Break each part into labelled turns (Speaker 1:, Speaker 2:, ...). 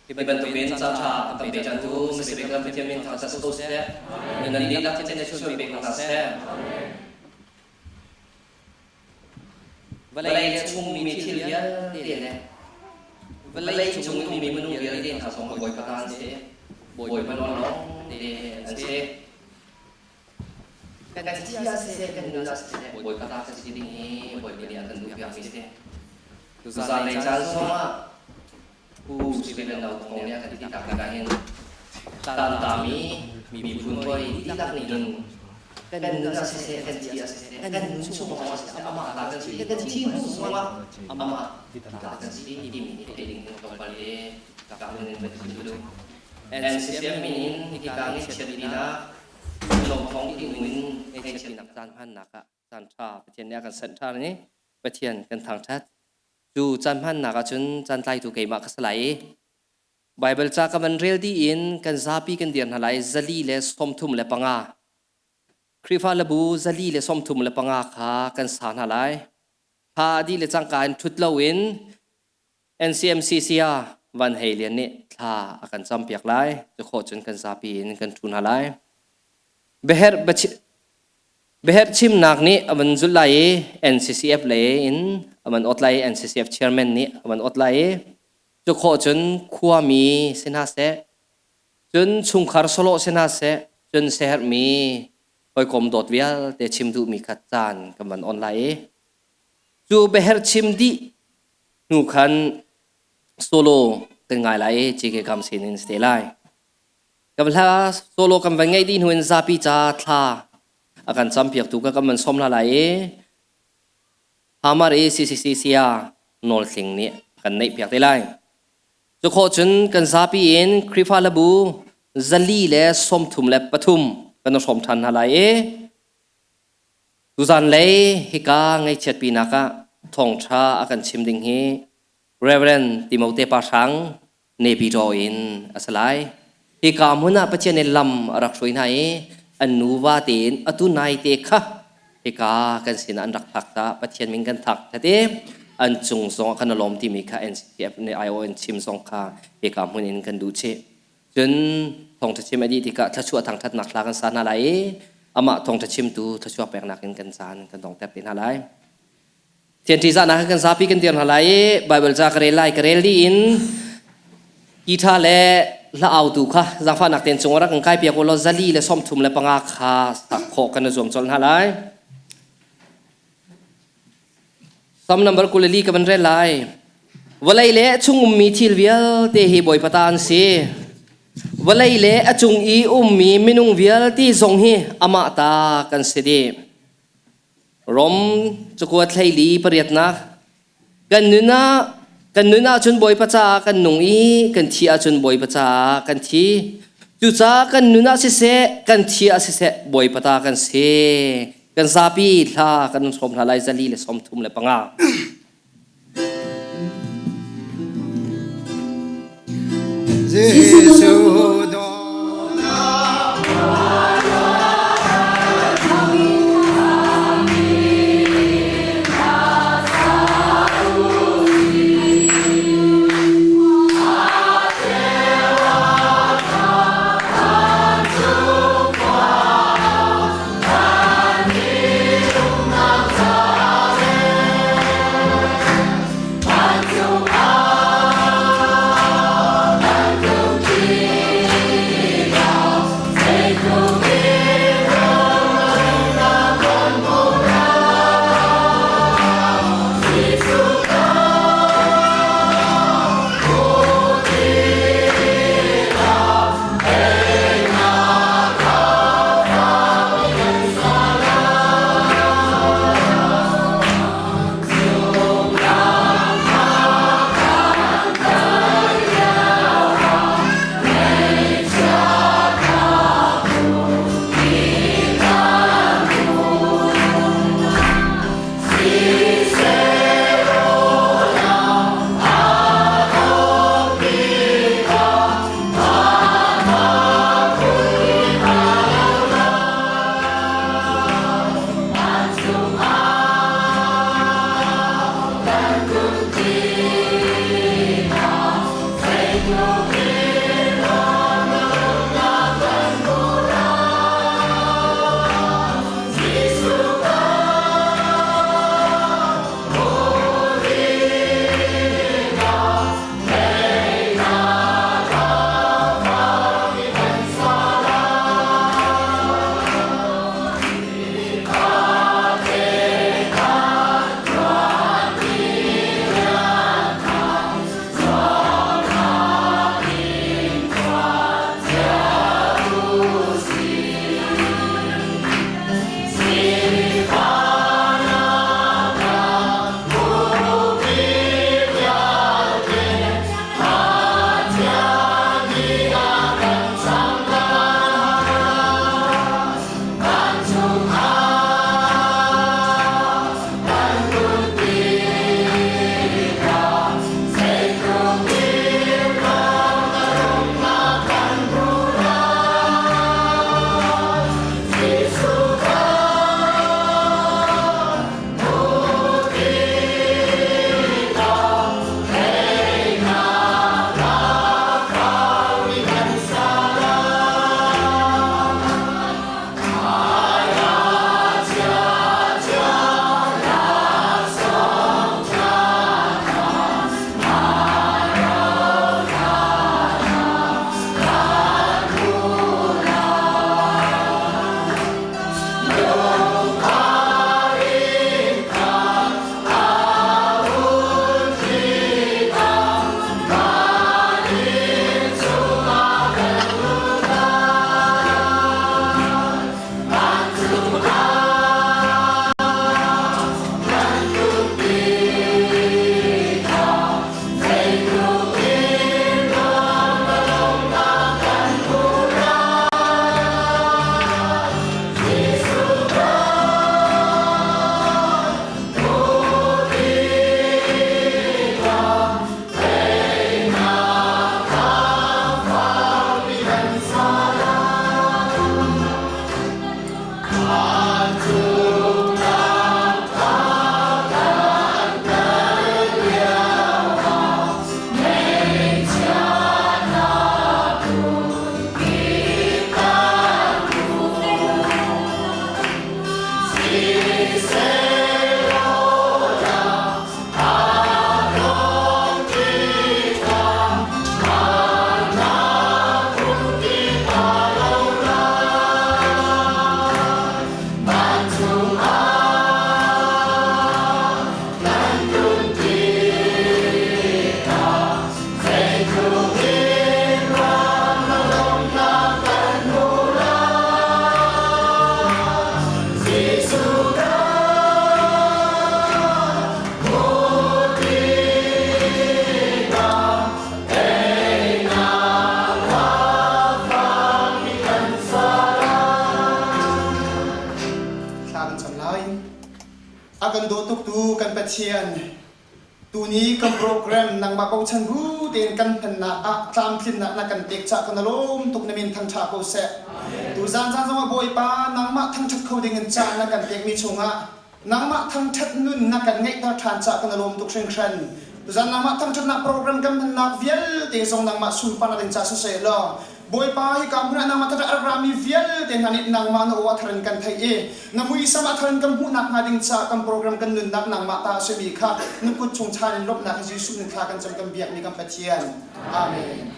Speaker 1: Hi bantukin caan ṭha kan pe ṭhantu Mr. Lam Pathian min thangṭhat si ko seh. Nan dihlak Pathian nih thluachuah pe ko hna seh. Vawlei le chungmi thil vialte le vawlei cung i ummi minung vialte hna zong Bawipa ta an si. Bawipa nawl lawng te an si. Kan thi ah siseh, kan nun ah siseh, Bawipa ta kan si ding hi Bawipa nih a kan duhpiakmi si. Tuzaan lei caan zongah Pu Stephen No Thawng nih a kan ti tak tikah hin tantami miphun hawi dihlak nih hin kan nun ah siseh, kan thi ah siseh, kan nun chung zongah siseh, amah ta kan si, kan thi hnu zongah amah ta kan si timi hi theih ding hin tlawmpal i ka hun in van chim duh. NCCF min in hika ngaihchiatpinak lawmthawng ti in ngaihchiatnak caan hmannak ah caan ṭha Pathian nih a kan sanh ṭhan i Pathian kan thangṭhat. Cu caan hmannak ah cun caan tlaitu keimah ka si lai i Baibal ca ka van rel dih in kan zapi kan dir hna lai 135. Khrihfa labu 135 kha kan sa hna lai. Thla a dih le cangka in ṭhut loin NCMCC ah Van Hei Lian nih thla a kan campiak lai. Cu khawh cun kan zapi in kan ṭhu hna lai. Biaherh biaherh chimnak nih a van zulh lai i NCCF lei in a van awt lai i NCCF chairman nih a van awt lai i cu khawh cun khuami si hna seh, cun chungkhar sawlawh si hna seh, cun siaherhmi hawikom dawt vialte chim duhmi kha caan kan van on lai i cu biaherh chim dih hnu khan solo kan ngai lai i GK Kam sin in si te lai. Kan hla solo kan van ngeih dih hnu in zapi ca thla a kan campiaktu ka kan van sawm hna lai i Hamar i CCC sia nawl thling nih kan neih piak te lai. Cu khawh cun kan zapi in Khrihfa labu 133 kan hrawm ṭhan hna lai i Tuzan lei hika ngaihchiatpinak ah thawngṭha a kan chim ding hi Reverend Timote Pa Hrang Naypyidaw in a si lai. Hika hmun ah Pathian nih lam a rak hruai hna i an nuva tein atu nai te kha hika kan sinah an rak phak caah Pathian min kan thak that i an cung zong ah kan i lawm timi kha NCF nih ION chim zong kha hika hmun in kan duh chih. Cun thawngṭha chim a dih tikah thluachuah thangṭhatnak hla kan sa hna lai i amah thawngṭha chimtu thluachuah peknak in kan caan kan dongter te hna lai. Thian ṭihzahnak kan zapi kan dir hna lai i Baibal ca ka rel lai ka rel dih in guitar le hla autu kha zaangfahnak tein cung rak kan kai piak u law 135 kha sak khawh kan i zuam colh hna lai. Psalm number 24 ka van rel lai. Vawlei le a chung ummi thil vialte hi Bawipa ta an si. Vawlei le a cung i ummi minung vialte zong hi amah ta kan si dih. Rom cakuat hleili pariatnak kan nun ah kan nun ahcun Bawipa caah kan nung i kan thi ahcun Bawipa caah kan thi. Cucaah kan nun ah siseh kan thi ah siseh Bawipa ta kan si. Kan zapi hla kan hrawm hna lai 135.
Speaker 2: Jesuh
Speaker 3: Thank you.
Speaker 2: Pathian, tuni kan program nangmah bochan bu tein kan hmannak ah tlamtlinnak na kan pek cah kan lawm tuk na min thangṭha ko seh. Tuzan caan zongah Bawipa nangmah thangṭhat kho dingin caan na kan pekmi chungah nangmah thangṭhat nun na kan ngeihter ṭhan cah kan lawm tuk hringhran. Tuzan nangmah thangṭhatnak program kan hmannak vialte zong nangmah sunparnak ding ca siseh law Bawipa, hika hmun ah nangmah thar a rami vialte hna nih nangmah na aw a thar in kan theih i na muisam a thar in kan hmuh nakhnga ding caah kan program kan nunnak nangmah ta a simi kha na kut chung chan in lawmhnak he Jesuh min thla kan cam kan biakmi kan Pathian. Amen.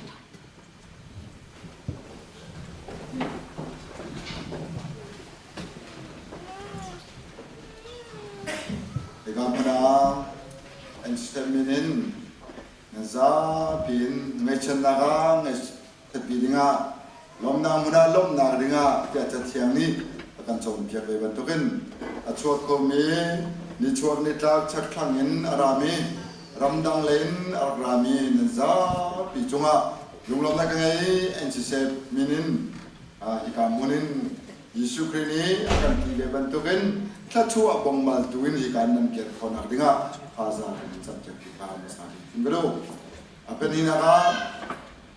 Speaker 3: Hika hmun ah an min in Na zapi in ngaihchiatnak ah ngaihchiatpi dingah, lawmhnak hmun ah lawmhnak dingah tiah Cathiang nih a kan cawnpiak ve bantukin a chuak khomi nichuak nitlak chakthlang in a rami ramdang lei in a rak rami nan zapi cungah lunglawmhnak ka ngei. NCSF min in hika hmun in Jesuh Khrih nih a kan ti ve bantukin thluachuah bongmal tu in hika nan kir khawhnak dingah thazaang kan in campiak ti kha hmasa bik chim ka duh. A pahnihnak ah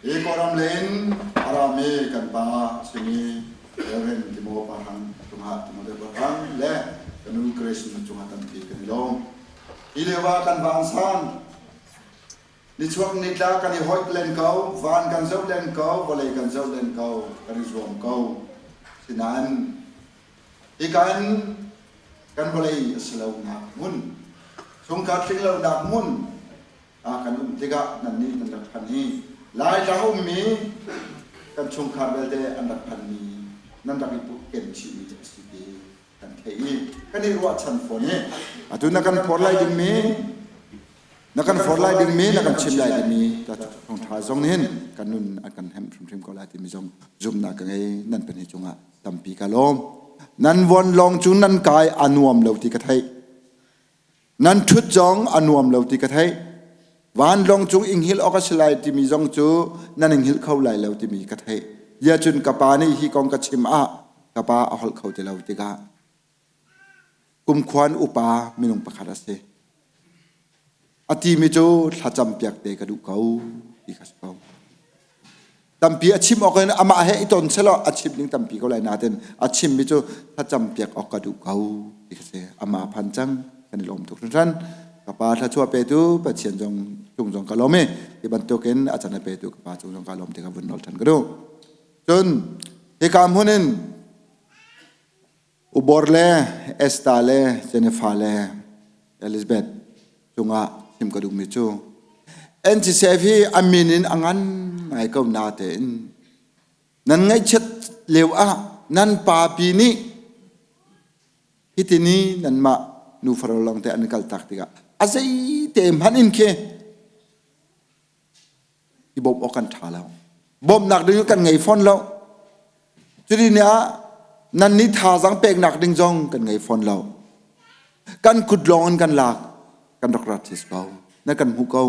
Speaker 3: hi Kawlram lei in a rami kan pa simi Reverend Timo Parhang cungah Timote Parhang le ka nu Grace nu cungah tampi kan i lawm. Hi lio ah kan vangsan Nichuak nitlak kan i hoih len ko, van kan zoh len ko, vawlei kan zoh len ko, kan i zuam ko. Sinain hika in kan vawlei a si lonak hmun, chungkhar tling lonak hmun ah kan um tikah nannih nan rak phan hi Laitlang ummi kan chungkhar belte an rak phanmi nan rak i ken chihmi a si ti kan theih i kan i ruahchan fawn i atu na kan phor lai dingmi na kan for lai dingmi na kan chim lai dingmi ta thawngṭha zong nih hin kan nun a kan hemh hrimhrim ko lai timi zong zumhnak ka ngei. Nan pahnih cungah tampi ka lawm. Nan von lawng cu nan kai a nuam lo ti ka theih, nan ṭhut zong a nuam lo ti ka theih, vanlawng cung ing hil awk a si lai timi zong cu nan ing hil kho lai lo timi ka theih. Ya cun ka pa nih hi kong ka chim ah ka pa a holh kho ti lo tikah kumkhuan upa minung pakhat a si. A timi cu thlacam piak te ka duh ko ti kha si ko. Tampi a chim awk in amah he i ton selaw a chim ding tampi ko lai nain a chimmi cu thlacam piak awk ka duh ko ti kha si. Amah phan cang kan i lawm tuk hringhran. Ka pa thluachuah petu Pathian zong cung zong ka lawm i hi bantukin a can a petu ka pa cung zong ka lawm ti kha vun nawl ṭhan ka duh. Cun hika hmun in Ubor le Esther le Jennifer le Elizabeth cungah chim ka duhmi cu NCCF hi a min in a ngan ngai ko natein nan ngaihchiat lio ah nan papi nih hitini nanmah nu faro lawng te an kal tak tikah a zei te hmanh in khi i bawmh awk kan ṭha lo. Bawmhnak ding kan ngei fawn lo. Cuti nih ah nan nih thazaang peknak ding zong kan ngei fawn lo. Kan kut lawng in kan lak, kan rak rat his ko, na kan hmuh ko.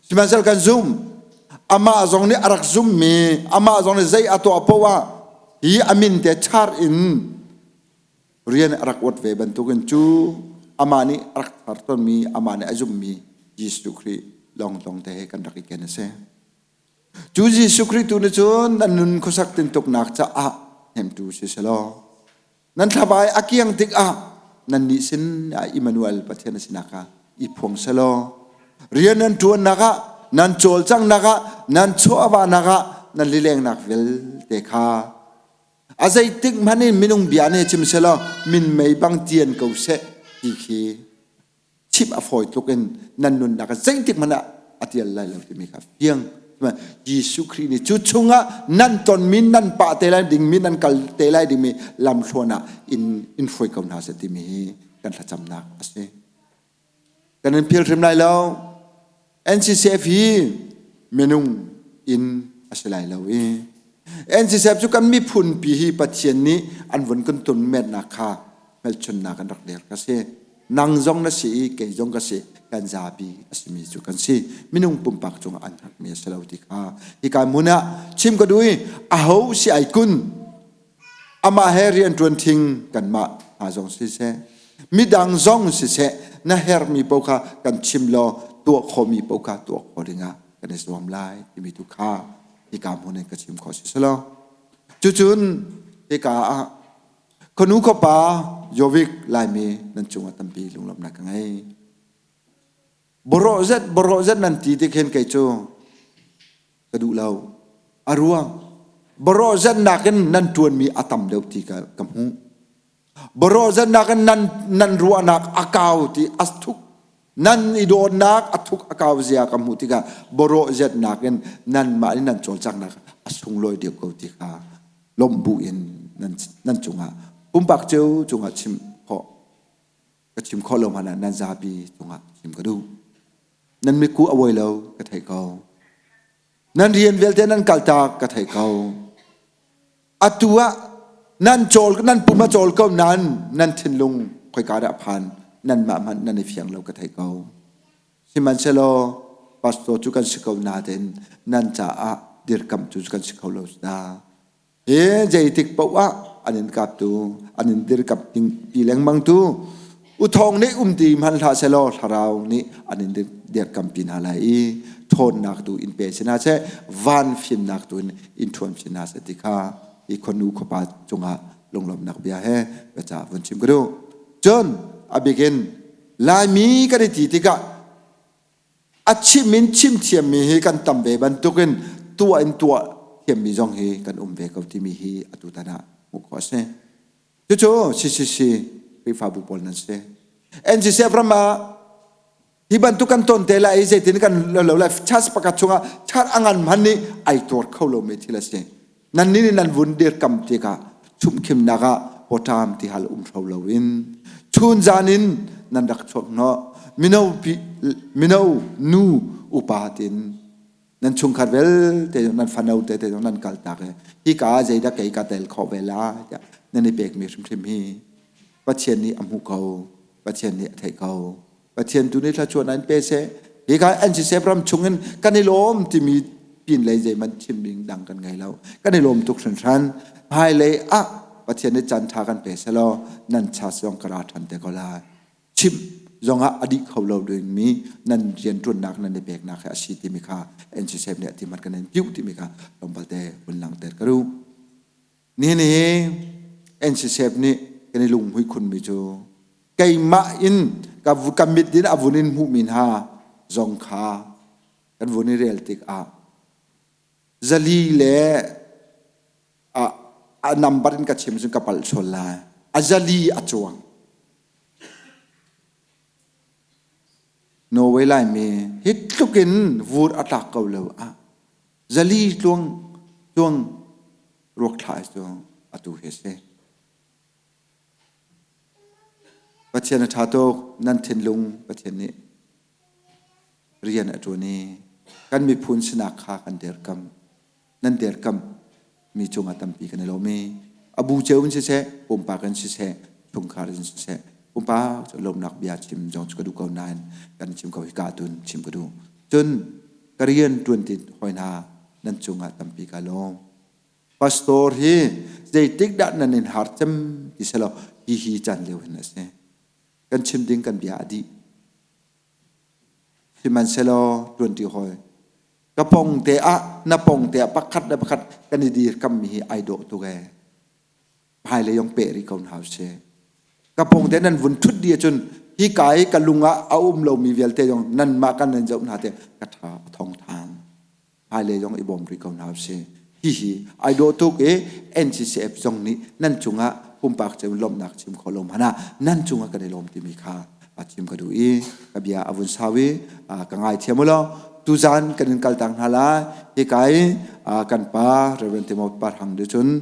Speaker 3: Sihmanhsehlaw kan zum, amah zong nih a rak zummi, amah zong nih zei a tuah poah ah hi a min te char in rian a rak uat ve bantukin cu amah nih a rak thar tawnmi, amah nih a zummi Jesuh Khrih lawng te he kan rak i ken a si. Cu Jesuh Khrih tu nih cun nan nun khuasak tintuknak caah hnemtu si selaw nan thlavai a kiang tikah nan nih sin ah Immanuel Pathian a sinak ah i phuang selaw rian nan ṭuannak ah, nan cawlcanghnak ah, nan chawhvahnak ah, nan lilengnak vialte kha a zeitik hmanh in minung bia nih chim selaw minmei bang tian ko seh ti khi chim a fawi tluk in nan nunnak ah zeitik hmanh ah a tial lai lo timi kha fiang. Jesuh Khrih nih cu chungah nan tonmi, nan pah te lai dingmi, nan kal te lai dingmi lamthluan ah in hruai ko hna seh timi hi kan thlacamnak a si. Kan in phil hrim lai lo. NCCF hi minung in a si lai lo i NCCF cu kan miphun pi hi Pathian nih an vun kan tun metnak kha hmelchunnak an rak der ka si. Nang zong na si i kei zong ka si, kan zapi a simi cu kan si. Minung pumpak cungah an hngatmi a si lo ti kha hika hmun ah chim ka duh i aho si ai kun amah he rianṭuan thing kanmah hna zong siseh, midang zong siseh, na hermi paoh kha kan chim law tuah khawhmi paoh kha tuah khawh dingah kan i zuam lai timi tu kha hika hmun in ka chim khawh si selaw. Cucun hika ah khanu khuapa Jovik Laimi nan cungah tampi lunglawmhnak ka ngei. Borawh zet borawh zet nan ti tik hin kei cu ka duh lo. A ruang borawh zet nakin nan ṭuanmi a tam deuh ti ka ka hmuh. Borawh zet nakin nan nan ruahnak a kau ti a thuk nan i dawtnak a thuk a kau zia ka hmuh tikah borawh zet nakin nanmah nih nan cawlcanghnak a sunglawi deuh ko ti kha lawmh bu in nan nan cungah pumpak cio cungah chim khawh ka chim khawh lo hmanh ah nan zapi cungah chim ka duh. Nan miku a vuai lo ka theih ko. Nan rian vialte nan kaltak ka theih ko. Atu ah nan cawl nan pum a cawl ko nain nan thinlung khoika dah phan nanmah hmanh nan i fiang lo ka theih ko. Sihmanhsehlaw pastor cu kan si ko nain nan caah dirkamh cu kan si kho lo da. Hi zeitik paoh ah an in kaptu, an in dirkamh pi lengmang tu uthawng nih um ti hmanh hlah selaw thlarau nih an in dirkampi hna lai i ṭhawnnak tu in pe si hna seh, van fimnak tu in in ṭhuam si hna seh ti kha hi khuanu khuapa cungah lunglawmhnak bia he biaca vun chim ka duh. Cun a bikin Laimi kan i ti tikah A chim in chim thiammi hi kan tam ve bantukin tuah in tuah thiammi zong hi kan um ve ko timi hi atutan ah hmuh khawh a si. Cucu CCC Khrihfabu pawl nan si. NCCF ram ah hi bantuk kan ton te lai i zeitin kan lo lai church pakhat chungah church a ngan hman nih ai tuar kho lomi thil a si. Nan nih nan vun dirkam tikah chumhkhimnak ah pawṭam ti hal um hro loin chun zan in nan rak chuak hnawh mino pi mino nu upa tin nan chungkhat vialte nan fano te te nan kal tak i hika ah zeidah kei ka tel khawh ve la tiah nan i pekmi hrimhrim hi Pathian nih a hmuh ko Pathian nih a theih ko Pathian tu nih thluachuahnak in pe seh. Hika NCCF ram chungin kan i lawm timi pin lei zeihmanh chim ding dang kan ngei lo. Kan i lawm tuk hringhran. Hmailei ah Pathian nih caan ṭha kan pe selaw nan cha zong ka ra ṭhan te ko lai. Chim zongah a dih kho lo dingmi nan rianṭuannak nan i peknak hi a si timi kha NCCF nih a ti mat kan in piuh timi kha tlawmpal te vun langhter ka duh. Nihin hi NCCF nih kan i lunghmui khunmi cu keimah in ka mit in a vun in hmuhmi hna zong kha kan vun i rel tikah 400 le a number in ka chim cun ka palh sual lai a 400 a cuang. Norway Laimi hi tluk in vur a tlak ko lo ah 400 tluang tluang ruak thla cu atu hi a si. Pathian a ṭha tuk, nan thinlung Pathian nih rian a ṭuan i kan miphun sinak kha kan dirkamh. Nan dirkamh mi cungah tampi kan i lawm i a bu cio in siseh, pumpak in siseh, chungkhar in siseh, pumpak cu lawmnak bia chim zong cu ka duh ko nain kan chim ko hika tun chim ka duh. Cun ka rian ṭuan ti hoi hna nan cungah tampi ka lawm. Pastor hi zeitik dah nan in har cem ti selaw hi hi caan lio hin a si. Kan chim ding kan bia a dih. Sihmanhsehlaw ṭuanṭi hawi ka pong te ah na pong te ah pakhat le pakhat kan i dirkammi hi ai dawh tuk ee. Hmailei yong peh rih ko hna usih. Ka pong te nan vun ṭhut dih ahcun hi ka i ka lung ah a um lomi vialte zong nanmah kan nan zoh hna te ka ṭha a thong ṭhan. Hmailei zong i bawm rih ko hna usih. Hihi ai dawh tuk i NCCF zong nih nan cungah pumpak ceu lawmhnak chim khawh lo hmanh ah nan cungah kan i lawm timi kha a chim ka duh i ka bia a vun sau i ka ngaithiam u law tuzan kan in kaltak hna lai hika i kan pa Reverend Timothy Parhang nih cun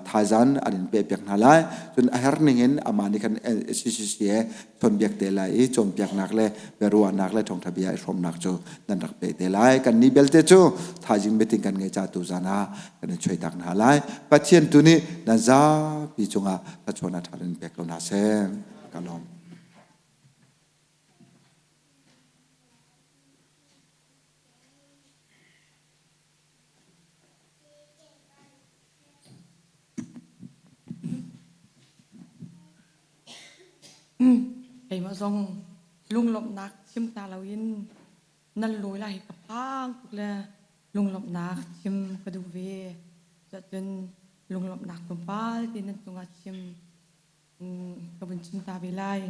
Speaker 3: thaizan an in pehpiak hna lai cun a her ning in amah nih khan CCC he chawnbiak te lai i cawnpiaknak le biaruahnak le thawngtha bia i hrawmnak cu nan rak pe te lai kan nih belte cu thaizing meeting kan ngei ca tuzan ah kan in chuaitak hna lai Pathian tu nih nan zapi cungah thluachuahnak ṭha in pek ko hna seh ka lawm.
Speaker 4: Keimah zong Lunglawmhnak chim ta loin nan lawi lai hi ka phang tuk le lunglawmhnak chim ka duh ve. Cuahcun lunglawmhnak tlawmpal te nan cungah chim ka vun chim ta ve lai.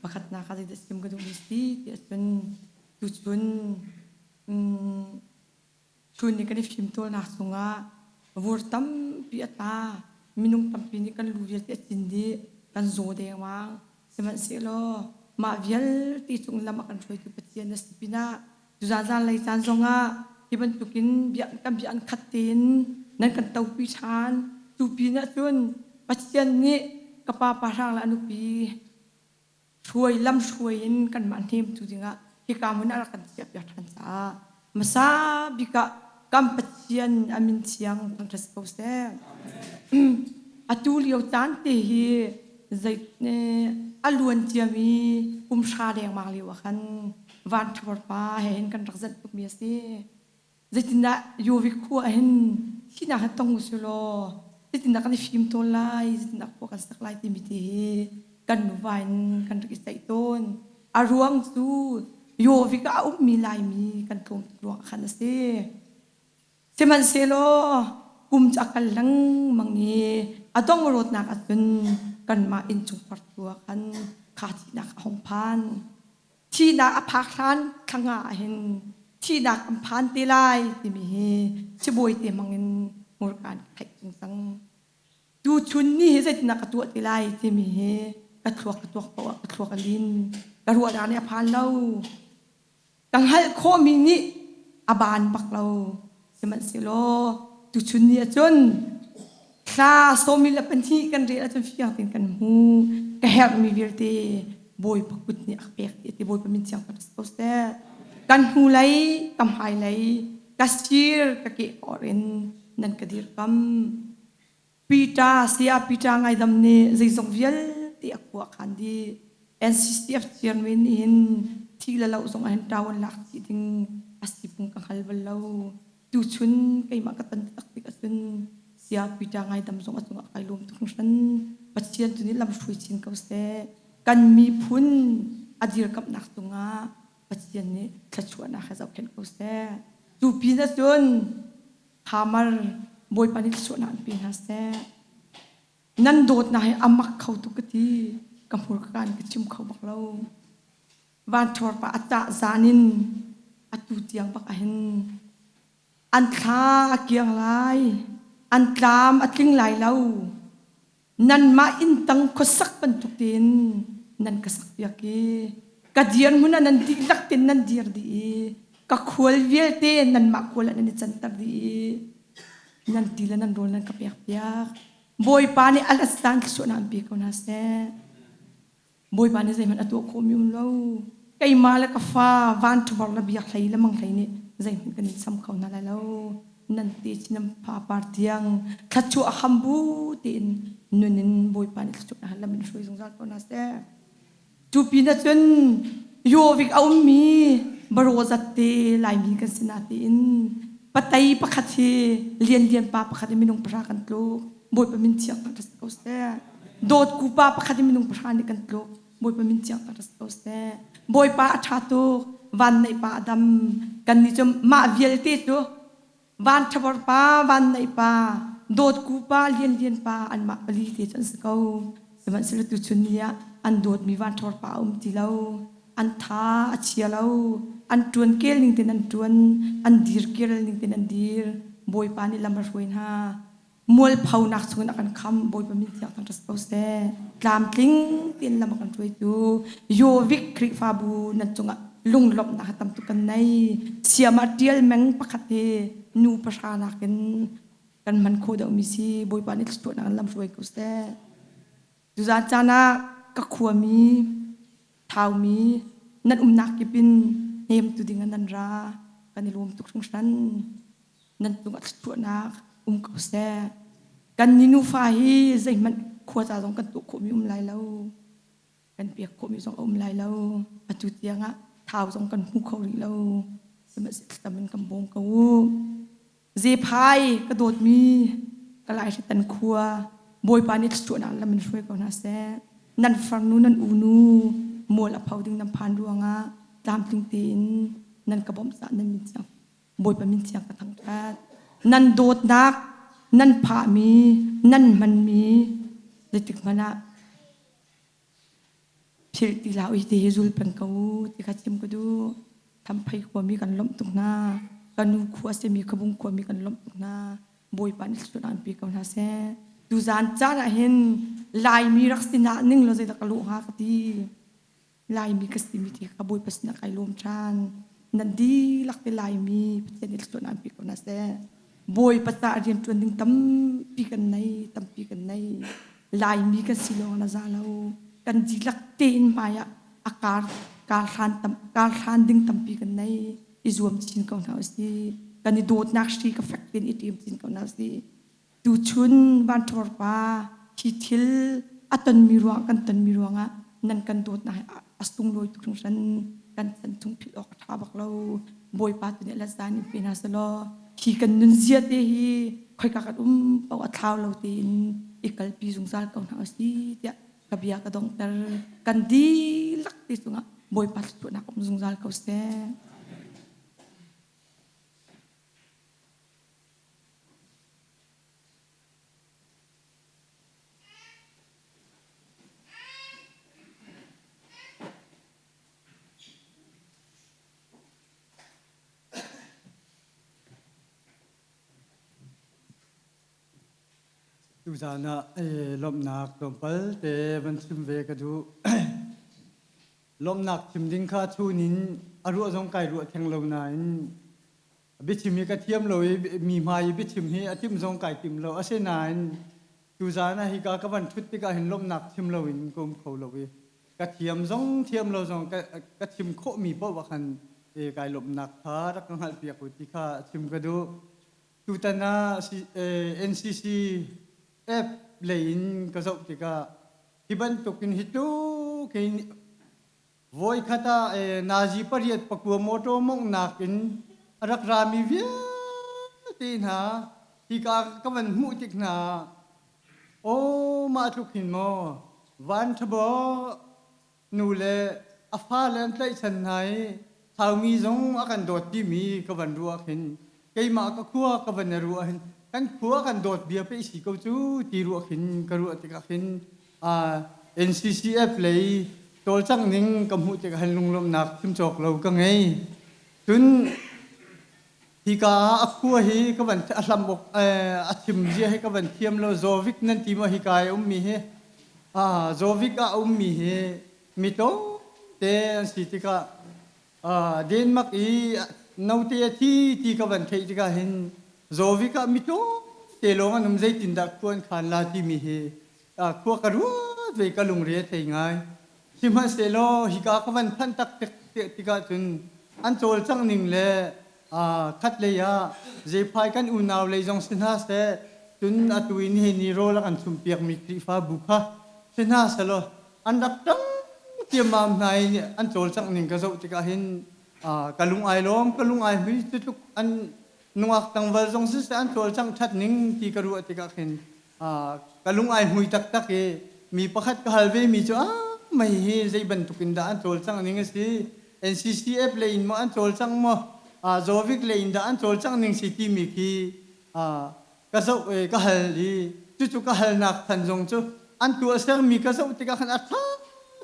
Speaker 4: Pakhatnak ah zeidah chim ka duhmi si ti ahcun tuchun chun nih kan i fimtawlnak chungah vur tampi a tla. Minung tampi nih kan lu vialte a cin dih, kan zaw dengmang. Sihmanhsehlaw mah vialte cung lam a kan hruaitu Pathian na si pinah tuzaan zanlei caan zongah hi bantukin bia kan bia an khat tein nan kan topi ṭhan. Cu pinah cun Pathian nih ka pa pa hrang le a nupi hruai lam hruai in kanmah hnemtu dingah hika hmun ah rak kan chiahpiak ṭhan caah hmasa bik ah kan Pathian a min thiang thangṭhat si ko seh. Atu lio caan te hi zei a luan ciami kum hra lengmang lio ah khan van ṭhabar pa he hin kan rak zanh tukmi a si. Zeitindah Yovik khua ah hin thihnak he tong usih law zeitindah kan i fim tawn lai, zeitindah khua kan sak lai timi ti hi kan nuva in kan rak i ceih tawn. A ruang cu Yovik ah a ummi Laimi kan tlawm tuk ruang ah khan a si. Sihmanhsehlaw kum cu a kal lengmang i a dong rawtnak ahcun kanmah innchungkhar tu ah khan kha thihnak a hung phan. Thihnak a phak hlan thla ah hin thihnak an phan te lai timi hi sibawi te hmang in hmurka an theih tung cang. Tuchun ni hi zeitindah ka tuah ti lai timi hi ka thluak ka tuak paoh ah ka thluak a lin. Ka ruahnak nih a phan lo. Ka hngalh khawhmi nih a baan bak lo. Sihmanhsehlaw tuchun ni ahcun thla 12 kan rel ahcun fiang tein kan hmu. Ka herhmi vialte Bawipa kut nih a pek ti ti Bawipa min thiang tak si ko seh. Kan hnulei, ka hmailei, ka sir, ka kehkawr in nan ka dirkam. Peter, saya Peter ngaidam nih zeizong vialte a khua khan dih. NCCF chairman nih hin thi le lo zong ah hin ṭawan lak chih ding a si phung ka hngal bal lo. Tuchun keimah ka ton tak tik ahcun saya Peter ngaidam zong a cungah kai lawm tuk hringhran. Pathian tu nih lamhruai chin ko seh. Kan miphun a dirkamhnak cungah Pathian nih thluachuahnak he zohkhenh ko seh. Cu pin ahcun Hamar Bawipa nih thluachuahnak an pe hna seh. Nan dawtnak hi a mak kho tuk ka ti. Ka hmurka in ka chim kho bak lo. Van ṭhawr pa a ṭah zan in atu tiang bak ahhin an thla a kiang lai, an tlam a tling lai lo. Nanmah inn tang khuasak bantuk tein nan ka sakpiak i ka dirhmun ah nan dihlak tein nan dir dih i ka khual vialte nanmah khual ah nan i canter dih i nan ti le nan rawl nan ka pekpiak. Bawipa nih a lastan thluachuahnak an pe ko hna seh. Bawipa nih zeihmanh a tuah khawhmi um lo. Keimah le ka fa van ṭhabar le biak hlei le mang hlei nih zeihmanh kan in cham kho hna lai lo. Nan te chin nan fa par tiang thluachuah a ham bu tein nun in Bawipa nih thluachuah lam in hruai zungzal ko hna seh. Cu pin ah cun Yovik a ummi Barozat te Laimi kan si na tiin patei pakhat hi lianlian pa pakhat i minung pahra kan tluk. Bawipa min thiang kan si ko seh. Dawtku pa pakhat i minung pahra nih kan tluk. Bawipa min thiang kan si ko seh. Bawipa a ṭha tuk. Van neih pa a dam. Kan nih cu mah vialte cu van ṭhabor pa, van neih pa, dawtku pa, lianlian pa anmah pali te cu an si ko. Sihmanhsehlaw tuchun ni ah an dawtmi van ṭhabor pa a um ti lo. An tha a chia lo. An ṭuan kel ning tein an ṭuan. An dir kel ning tein an dir. Bawipa nih lam a hruai hna. Mualphonak chungin a kan kham. Bawipa min thiang thangṭhat si ko seh. Tlamtling tein lam a kan hruaitu Yovik Khrihfabu nan cungah lunglawmhnak hi tam tuk kan nei. Siam ah ṭial meng pakhat hi nu pahra nakin kan hman khawh deuhmi si. Bawipa nih thluachuahnak in lam hruai ko seh. Tuzaan caan ah ka khuami, Thaumi nan umnak kip in hnemtu ding ah nan ra. Kan i lawm tuk hringhran. Nan cungah thluachuahnak um ko seh. Kan ni nufa hi zeihmanh khua ca zong kan tuah khawhmi um lai lo. Kan pek khawhmi zong a um lai lo. Atu tiangah thau zong kan hmu kho rih lo. Sihmanhsehlaw thlacam in kan bawm ko u. Zephai ka dawtmi ka laihritan khua Bawipa nih thluachuahnak lam in hruai ko hna seh. Nan farnu nan unu Mual a pho ding nan phan ruangah tlamtling tein nan ka bawmh caah nan min thiang Bawipa min thiang ka thangṭhat. Nan dawtnak nan phahmi nan hmanmi zeitik hmanh ah philh ti hlah u hi ti hi zul peng ko u ti kha chim ka duh. Thamphei khuami kan lawmh tuk hna. Ka nu khua a simi Khabung khuami kan lawmh tuk hna. Bawipa nih thluachuah an pe ko hna seh. Tuzaan caan ah hin Laimi rak si na ning law zeidah ka lawh hnga ka ti. Laimi ka simi ti kha Bawipa sinah kai lawm ṭhan. Nan dihlak te Laimi Pathian nih thluachuah an pe ko hna seh. Bawipa caah rianṭuan ding tampi kan nei, tampi kan nei. Laimi kan si lawng na za lo. Kan dihlak tein hmai ah a kar kar hlan tam kar hlan ding tampi kan nei. I zuam chin ko hna usih. Kan i dawtnak hri ka fek tein i ṭem chin ko hna usih. Tuchun vanṭhawr pa hi thil a tonmi ruang kan tonmi ruangah nan kan dawtnak hi a sunglawi tuk hringhran. Kan chan chung philh awk a ṭha bak lo. Bawipa tu nih lasaan in pe hna selaw hi kan nunzia te hi khoika kan um paoh a thlau lo tein i kalpi zungzal ko hna usih tiah ka bia ka donghter. Kan dihlak te cungah Bawipa thluachuahnak um zungzal ko seh.
Speaker 5: Tuzaan ah lawmhnak tlawmpal te van chim ve ka duh. Lawmhnak chim ding kha chun in a ruah zong kai ruah theng lo nain biachim hi ka thiam lo i mi hmai i biachim hi a timh zong kai tim lo. Asinain tuzaan ah hika ka van ṭhut tikah hin lawmhnak chim loin ka um kho lo i ka thiam zong thiam lo zong ka chim khawhmi paoh ah khan kai lawmhnak kha rak ka hngalhpiak u ti kha chim ka duh. Tutan ah NCC app lei in ka zoh tikah hi bantuk in hi tluk in voikhat ah nazi pariat pakua motor monghnak in a rak rami vialte hna hika ka van hmuh tik hna aw mah tluk hin maw van thabaw nu le a fale an tlaihchan hna i Thaumi zong a kan dawt timi ka van ruah khin keimah ka khua ka van i ruah hin kan khua kan dawt bia pei si ko cu ti ruah khin ka ruah tikah khin NCCF lei cawlcangh ning ka hmuh tikah hin lunglawmhnak chim cawk lo ka ngei. Cun hika ah a khua hi ka van a hlam awk a chim zia hi ka van thiam lo Zovik nan ti maw hika i ummi hi Zovik ah a ummi hi mi tlawmte an si tikah Denmark i note a thi ti ka van theih tikah hin Zovik ah mi tlawmte lawng an um zeitindah khua an khan la timi hi khua ka ruat ve ka lungre a thei ngai. Sihmanhsehlaw hika ka van phanh tak tikah cun an cawlcangh ning le khatlei ah Zephai kan unau lei zong si hna seh cun atu in hi ni rawl a kan chumpiakmi Khrihfabu kha si hna selaw an rak ṭang tiammam hna i an cawlcangh ning ka zoh tikah hin ka lung ai lawm ka lung ai hmui cutluk an nungak tlangval zong siseh an cawlcangh ṭhat ning ti ka ruah tikah khin ka lung ai hmui taktak i mi pakhat ka hal ve mi cu ah mei hi zei bantuk in dah an cawlcangh ning a si NCCF lei in maw an cawlcangh maw Zovik lei in dah an cawlcangh ning si timi khi ka zoh i ka hal i cucu ka halnak than zong cu an tuahsermi ka zoh tikah khan a ṭha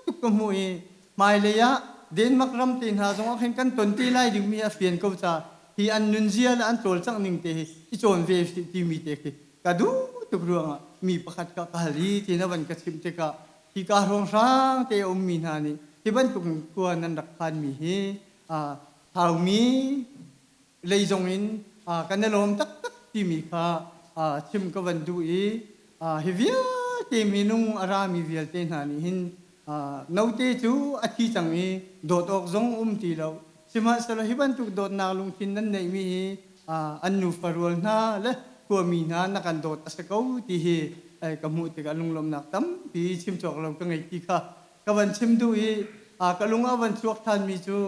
Speaker 5: tuk ka hmuh i hmailei ah Denmark ram te hna zong ah khin kan ton te lai dingmi a fian ko ca hi an nunzia le an cawlcangh ning te hi i cawn ve timi te khi ka duh tuk ruangah mi pakhat kha ka hal i ti na van ka chimh tikah hika hrawnghrang te a ummi hna nih hi bantuk khua nan rak phanmi hi Thaumi lei zong in kan i lawm taktak timi kha chim ka van duh i hi vialte minung a rami vialte hna nih hin note cu a thi cang i dawt awk zong um ti lo sihmanhsehlaw hi bantuk dawtnak lungthin nan neihmi hi an nufa rual hna le khuami hna na kan dawt a si ko ti hi ka hmuh tikah lunglawmhnak tampi chim cawk lo ka ngei ti kha ka van chim duh i ka lung a van chuak ṭhanmi cu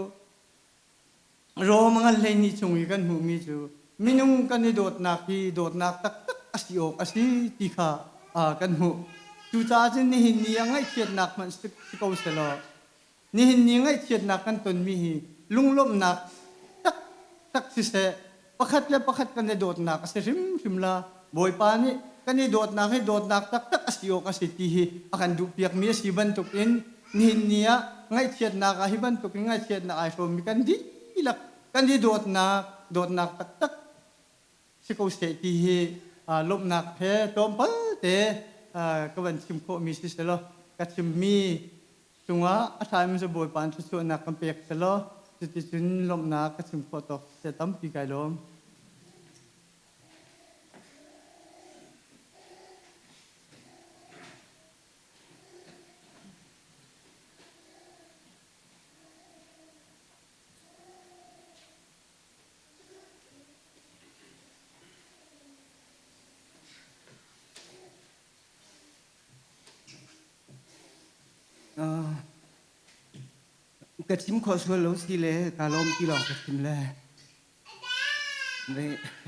Speaker 5: Rom a ngan hleihnih chung i kan hmuhmi cu minung kan i dawtnak hi dawtnak taktak a si awk a si ti kha kan hmuh. Cucaah cun nihin ni ah ngaihchiatnak hmanh si ko selaw. Nihin ni ngaihchiatnak kan tonmi hi lunglawmhnak taktak siseh, pakhat le pakhat kan i dawtnak a si hrimhrim la. Bawipa nih kan i dawtnak hi dawtnak taktak a si awk a si ti hi a kan duhpiakmi a si bantukin nihin ni ah ngaihchiatnak ah hi bantukin ngaihchiatnak ai hrawmmi kan dihlak kan i dawtnak dawtnak taktak si ko seh ti hi lawmhnak he tlawmpal te ka van chim khawhmi si selaw ka chimmi cungah a ṭhami cu Bawipa in thluachuahnak kan pek selaw cuticun lawmhnak ka chim khawh tawk seh tampi kai lawm.
Speaker 6: Ka chim khawh sual lo si le ka lawm ti lawng ka chim le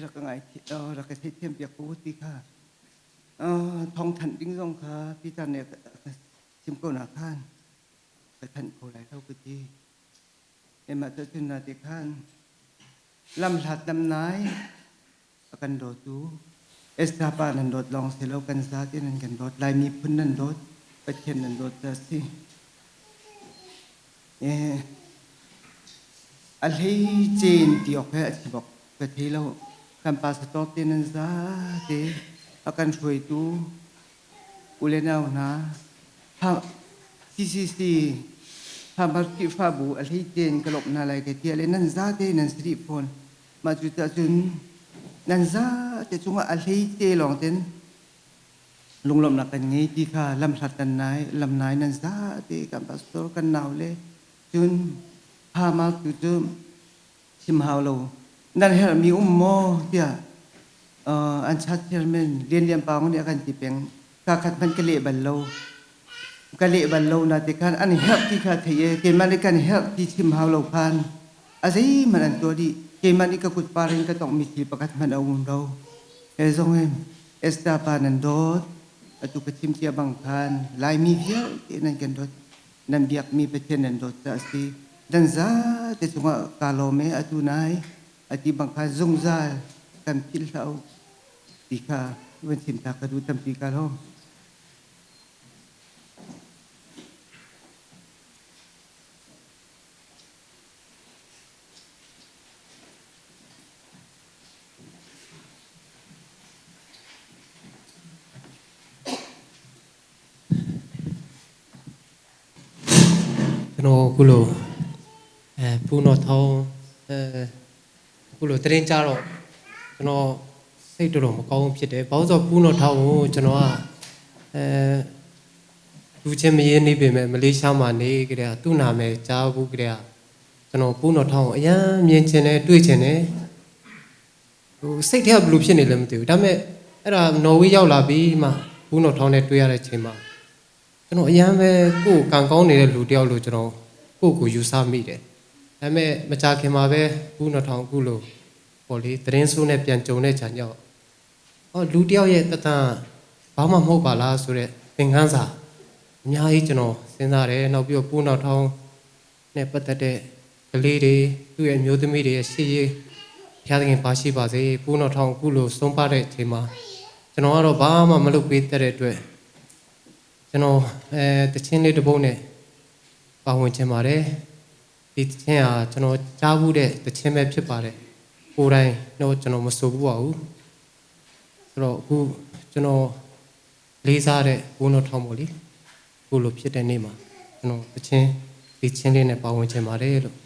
Speaker 6: rak ka ngai rak ka theithiam piak ko ti kha thong thanh ding zong kha Peter nih ka chim ko na khan ka thanh ko lai lo ka ti. Emah cu cun na ti khan lamhlat lamnai a kan dawtu Esther pa nan dawt lawng si lo kan zate nan kan dawt Lai miphun nan dawt Pathian nan dawt ta si. Eh a hlei cen ti awk he a si bak ka thei lo kan pastor te nan zate a kan hruaitu u le nau hna CCC Farmer Khrihfabu a hlei tein ka lawmh hna lai ka ti le nan zate nan si dih fawn. Mah cu cun nan zate cungah a hlei te lawng ten lunglawmhnak kan ngei ti kha lamhlat kan nai lamnai nan zate kan pastor kan nau le cun Farmer tu cu chim hau lo nan herhmi um maw tiah an chat chairman Lian Lian Paung nih a kan ti peng ka khat hmanh ka leh bal lo ka leh bal lo na ti khan an herh ti kha thei e keimah nih kan herh ti chim hau lo khan a zeihmanh an tuah dih keimah nih ka kut par in ka tongh mi thil pakhat hmanh a um lo he zong in Esther pa nan dawt atu ka chim cia bang khan Laimi vialte nan kan dawt nan biakmi Pathian nan dawt ca a si dan zate cungah kaa lawm e atu nai ati bang khan zungzal kan philh hlah u ti kha van chim ta ka duh tampi ka lawm.
Speaker 7: ကျွန်တော်အခုလိုအဲပူနော်ထောင်းအဲအခုလိုတရင်ကြတော့ကျွန်တော်စိတ်တော်တော်မကောင်းဖြစ်တယ်။ဘာလို့ဆိုပူနော်ထောင်းကိုကျွန်တော်ကအဲလူချင်းမရင်းနေပေမဲ့မလေးရှားမှာနေကြတဲ့သူ့နာမည်ကြားဘူးကြတဲ့ကျွန်တော်ပူနော်ထောင်းကိုအရန်မြင်ချင်တယ်တွေ့ချင်တယ်ဟိုစိတ်ထဲကဘလို့ဖြစ်နေလဲမသိဘူး။ဒါပေမဲ့အဲ့ဒါနော်ဝေးရောက်လာပြီးမှပူနော်ထောင်းနဲ့တွေ့ရတဲ့ချိန်မှာ ကျွန်တော်အရန်ပဲကိုယ်ကံကောင်းနေတဲ့လူတယောက်လို့ကျွန်တော်ကိုယ့်ကိုယူဆမိတယ်။ဒါပေမဲ့မကြခင်မှာပဲဘူးနှစ်ထောင်အခုလို့ပေါ်လေသတင်းဆိုးနဲ့ပြန်ကြုံတဲ့ခြံကြောင့်အော်လူတယောက်ရဲ့တသံဘာမှမဟုတ်ပါလားဆိုတော့သင်ခန်းစာအများကြီးကျွန်တော်စဉ်းစားတယ်။နောက်ပြီးတော့ဘူးနောက်ထောင်နဲ့ပတ်သက်တဲ့ကလေးတွေသူ့ရဲ့မျိုးသမီးတွေရဲ့ရှေ့ရေးဘုရားသခင်ပါရှိပါစေ။ဘူးနောက်ထောင်အခုလို့ဆုံးပါတဲ့အချိန်မှာကျွန်တော်ကတော့ဘာမှမလုပ်ပေးတဲ့အတွက်ကျွန်တော်အဲတချင်းလေးတစ်ပုဒ်နဲ့ပါဝင်ချင်ပါတယ်ဒီတချင်းဟာကျွန်တော်ကြားဘူးတဲ့တချင်းပဲဖြစ်ပါတယ်ကိုယ်တိုင်တော့ကျွန်တော်မဆိုဘူးပါဘူးဆိုတော့အခုကျွန်တော်လေးစားတဲ့ဘုန်းတော်ထောင်ပါလीအခုလိုဖြစ်တဲ့နေ့မှာကျွန်တော်တချင်းဒီချင်းလေးနဲ့ပါဝင်ချင်ပါတယ်လို့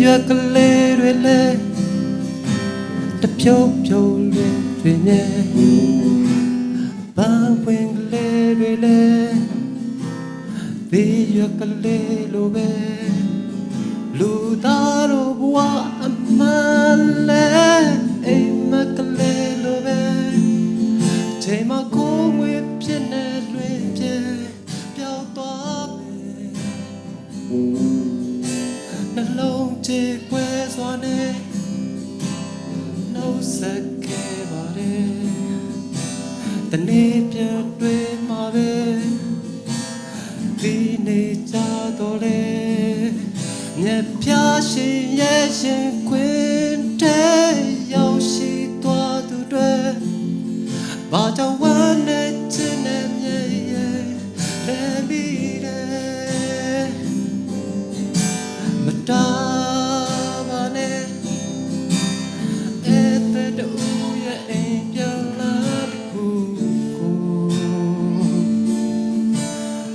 Speaker 7: ရွက်ကလေးတွေလည်းတဖြုတ်ဖြုတ်လွင်တွင်မြဲပန်းပွင့်ကလေးတွေလည်းသေးရွက်ကလေးလိုပဲလူသားတို့ဘဝအမှန်လဲအိမ်မက်ကလေးလိုပဲချိန်မကိုငွေဖြစ်နေလွင်ပြေပျောက်သွားမယ် နှလုံးချေကွဲစွာနဲ့နှုတ်ဆက်ခဲ့ပါတယ်တနေ့ပြန်တွေ့မှာပဲဒီနေကြတော့လေမြက်ပြရှင်ရဲ့ရှင်ခွင်တဲ့ရောက်ရှိသွားသူတွေဘာကြောင့်ဝမ်းနေခြင်းနဲ့မြဲရဲ့လဲမိတယ် မတားပါနဲ့အဲ့တဲ့တူရဲ့အိမ်ပြန်လာတခုကို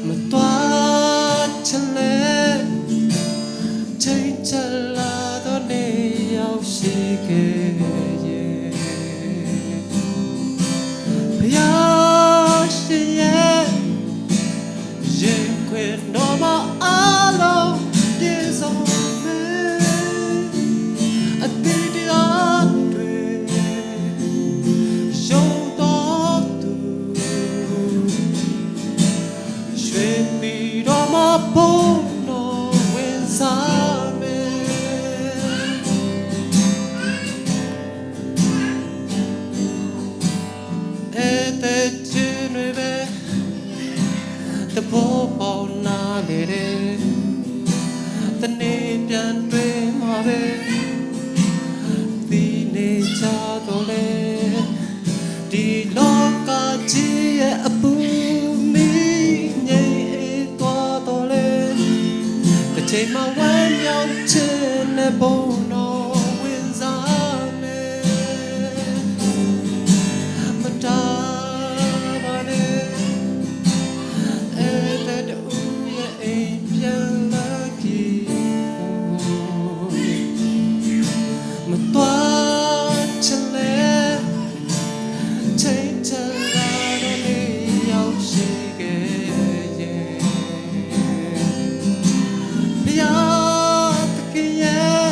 Speaker 7: မတော်ချင်လေချိန်ချလာတော့နေရောက်ရှိခဲ့ရဲ့ဘုရားရှင်ရဲ့ ရင်ခွင်တော်မှာအလုံးပြည့်စုံမယ်အတိတ်တရားတွေရုံတော်သူရွှေပြည်တော်မှာဘုံတော်ဝင်စားမယ် အဲ့တဲ့ချင်တွေပဲ တဘောပေါနာလေတဲ့တနေ့ပြန်တွေ့မှာပဲဒီနေကြတော့လေဒီလောကကြီးရဲ့အပူမီငိမ့်အေးသွားတော့လေတစ်ချိန်မှဝမ်းမြောက်ခြင်းနဲ့ဘုံတော်ဝင်စားမယ်မတားပါနဲ့ အဲ့တဲ့တူရဲ့အိမ်ပြန်လာကြည့်မတော်ချင်လေချိန်ချလာတော့နေရောက်ရှိခဲ့ရဲ့ဘုရားသခင်ရဲ့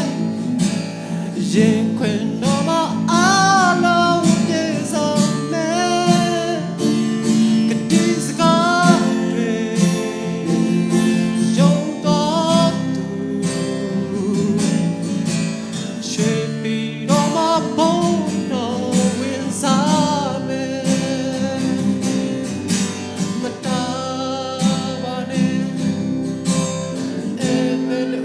Speaker 7: ရင်ခွင်တော်မှာအလုံးပြည့်စုံမယ် ကတိစကားတွေယုံတော်သူရွှေပြည်တော်မှာဘုံတော်ဝင်စားမယ်မတားပါနဲ့အဲ့မဲ့လူ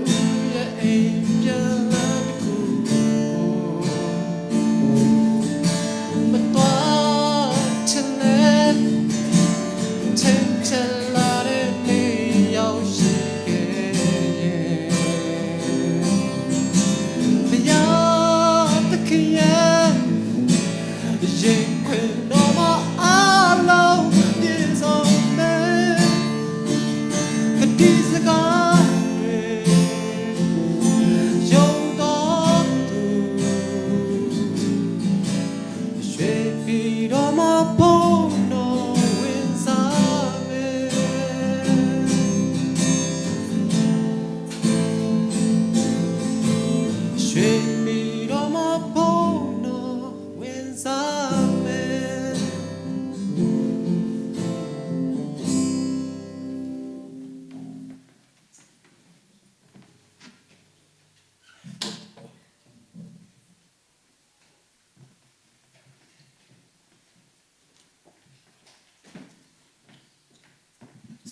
Speaker 7: ရဲ့အိမ်ပြန်လာတခုကိုမတော်ချင်လေ 轻轻拉的你要是给，不要的可言，眼亏那么阿老的上面，个第四个对，有多毒。ရွှေပြည်တော်မှာဘုံတော်ဝင်စားမယ်ရွှေပြည်တော်မှာဘုံတော်ဝင်စားမယ်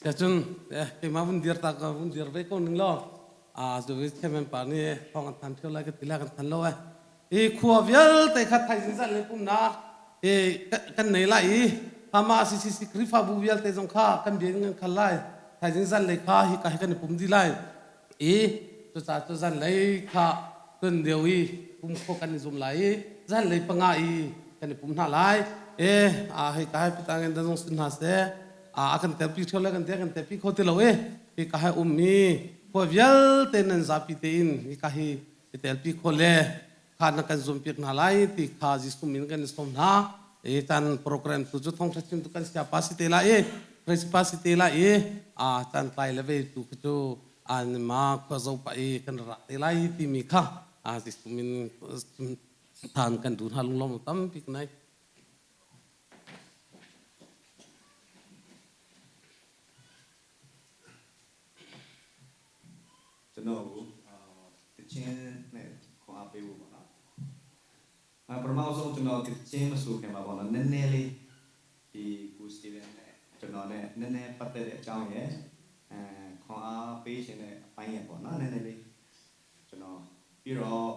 Speaker 8: Siacun keimah vun dir ta ka vun dir ve ko ning law a zu vi chairman pa nih thong an than theu lai ka ti lai kan than lo eh i khua vialte kha thaizing zan le pum na i kan nei lai i hama CCC Khrihfabu vialte zong kha kan bia in kan khal lai thaizing zan lei kha hi ka hi kan i pum di lai i cucaah cu zan lei kha tun deu i pum kho kan i zum lai i zan lei panga i kan i pum hna lai e a hei ka hai pitang in zong sin hna seh a kan telpi ṭheo le kan te kan telpi kho ti lo e hi ka hai ummi khua vialte nan zapi tein hi ka hi I telpi kho le kha na kan zum piak hna lai ti kha Jesuh min kan i sawm hna. I tan program tu cu thawngtha chim tu kan sia pa si te lai i principal si te lai i a caan tlai le ve tu kha cu an ma khua zo pa i kan ra te lai timi kha a Jesuh min than kan duh hna lunglawm tampi nai.
Speaker 9: ကျွန်တော်ကိုအာတခြင်းနဲ့ခွန်အားပေးဖို့ပေါ့နော်။အပထမဆုံးကျွန်တော်တခြင်းမဆိုခင်ပါပေါ့နော်နည်းနည်းလေးဒီကိုစတီဗန်နဲ့ကျွန်တော်နဲ့နည်းနည်းပတ်သက်တဲ့အကြောင်းရယ်အဲခွန်အားပေးခြင်းတဲ့အပိုင်းရယ်ပေါ့နော်နည်းနည်းလေးကျွန်တော်ပြီးတော့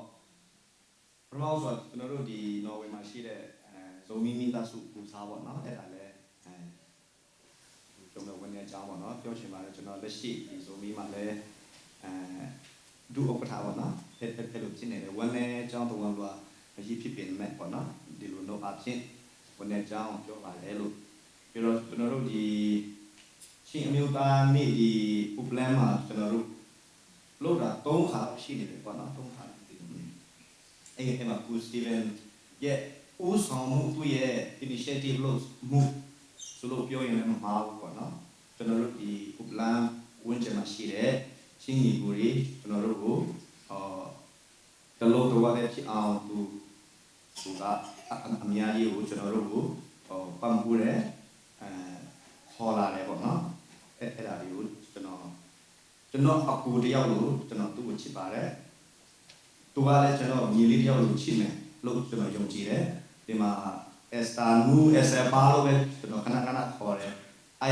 Speaker 9: ပထမဆုံးကျွန်တော်တို့ဒီနော်ဝေမှာရှိတဲ့အဲဇုံမီမိသားစုပူစားပေါ့နော်အဲ့ဒါလည်းအဲ ကျွန်တော်ဝင်နေအကြောင်းပေါ့နော်ပြောချင်ပါတယ်ကျွန်တော်လက်ရှိဒီဇိုမီမှာလည်းအဲဒုဥက္ကဋ္ဌပေါ့နော်အဲ့အဲ့လိုဖြစ်နေတယ်ဝင်နေအကြောင်းတော့လို့အရေးဖြစ်ပြင်မဲ့ပေါ့နော်ဒီလိုတော့အဖြစ်ဝင်နေအကြောင်းပြောပါတယ်လို့ပြီးတော့ကျွန်တော်တို့ဒီချင်းအမျိုးသားနေ့ဒီဥပလန်မှာကျွန်တော်တို့လို့တာ၃ခါရှိနေတယ်ပေါ့နော်၃ခါအဲ့အဲ့မှာကူစတီဗန်ရဲ့ဦးဆောင်မှုသူ့ရဲ့ initiative လို့မှု ဆိုလို့ပြောရင်လည်းမမှားဘူးပေါ့နော်ကျွန်တော်တို့ဒီဥပလန်ဝန်းကျင်မှာရှိတဲ့ချင်းညီကိုတွေကျွန်တော်တို့ကိုအော်တလို့တော့လည်းဖြစ်အောင်သူသူကအများကြီးကိုကျွန်တော်တို့ကိုဟောပံ့ပိုးတယ်အဲခေါ်လာတယ်ပေါ့နော်အဲအဲ့ဒါတွေကိုကျွန်တော်ကျွန်တော်အကူတယောက်လို့ကျွန်တော်သူ့ကိုချစ်ပါတယ်သူကလည်းကျွန်တော်ညီလေးတယောက်လို့ချစ်မယ်လို့ကျွန်တော်ယုံကြည်တယ်ဒီမှာ Esta Nu Esa ပါလို့ပဲကျွန်တော်ခဏခဏခေါ်တယ်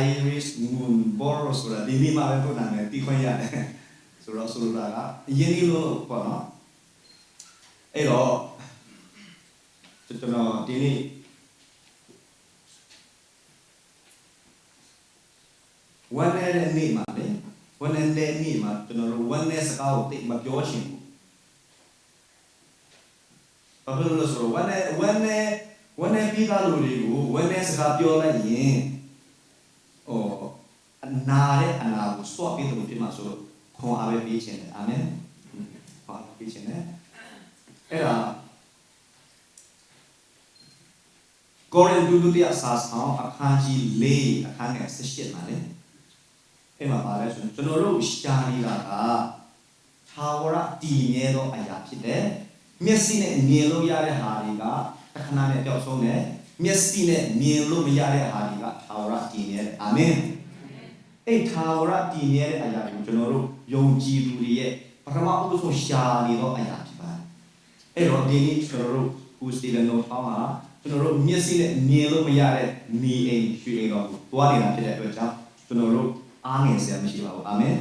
Speaker 9: Iris Moon Boro ဆိုတာဒီနေ့မှပဲသူ့နာမည်တီးခွင့်ရတယ်ဆိုတော့ဆိုလိုတာကအရင်ကြီးလို့ပေါ့နော်အဲ့တော့ကျွန်တော်ဒီနေ့ဝမ်းနေတဲ့နေ့မှာလေဝမ်းနေတဲ့နေ့မှာကျွန်တော်တို့ဝမ်းတဲ့စကားကိုတိတ်မပြောချင်ဘူးဘာဖြစ်လို့လဲဆိုတော့ဝမ်းနေဝမ်းနေဝမ်းနေပြီးသားလူတွေကိုဝမ်းနေစကားပြောလိုက်ရင်ဟိုအနာတဲ့အနာကိုစွတ်ပြီးတယ်လို့ဖြစ်မှာဆိုတော့ခွန်အားပဲပေးခြင်းတယ်အာမင်ခွန်အားပေးခြင်းတယ်အဲ့ဒါကိုရိန္သုဒုတိယစာဆောင်အခန်းကြီး၄အခန်းငယ်18မှာလေအဲ့မှာပါလဲဆိုရင်ကျွန်တော်တို့ရှားနေတာကသာဝရတည်မြဲသောအရာဖြစ်တယ်မျက်စိနဲ့မြင်လို့ရတဲ့ဟာတွေကတခဏနဲ့ပျောက်ဆုံးတယ်မျက်စိနဲ့မြင်လို့မရတဲ့ဟာတွေကသာဝရတည်မြဲတယ်အာမင်အဲ့သာဝရတည်မြဲတဲ့အရာတွေကိုကျွန်တော်တို့ယုံကြည်သူတွေရဲ့ပထမအဦးဆုံးရှာနေသောအရာဖြစ်ပါတယ်အဲ့တော့ဒီနေ့ကျွန်တော်တို့ဦးစီလနိုထောင်းဟာကျွန်တော်တို့မျက်စိနဲ့မြင်လို့မရတဲ့နေအိမ်ရွှေအိမ်တော်ကိုတွားနေတာဖြစ်တဲ့အတွက်ကြောင့်ကျွန်တော်တို့အားငယ်စရာမရှိပါဘူးအာမင်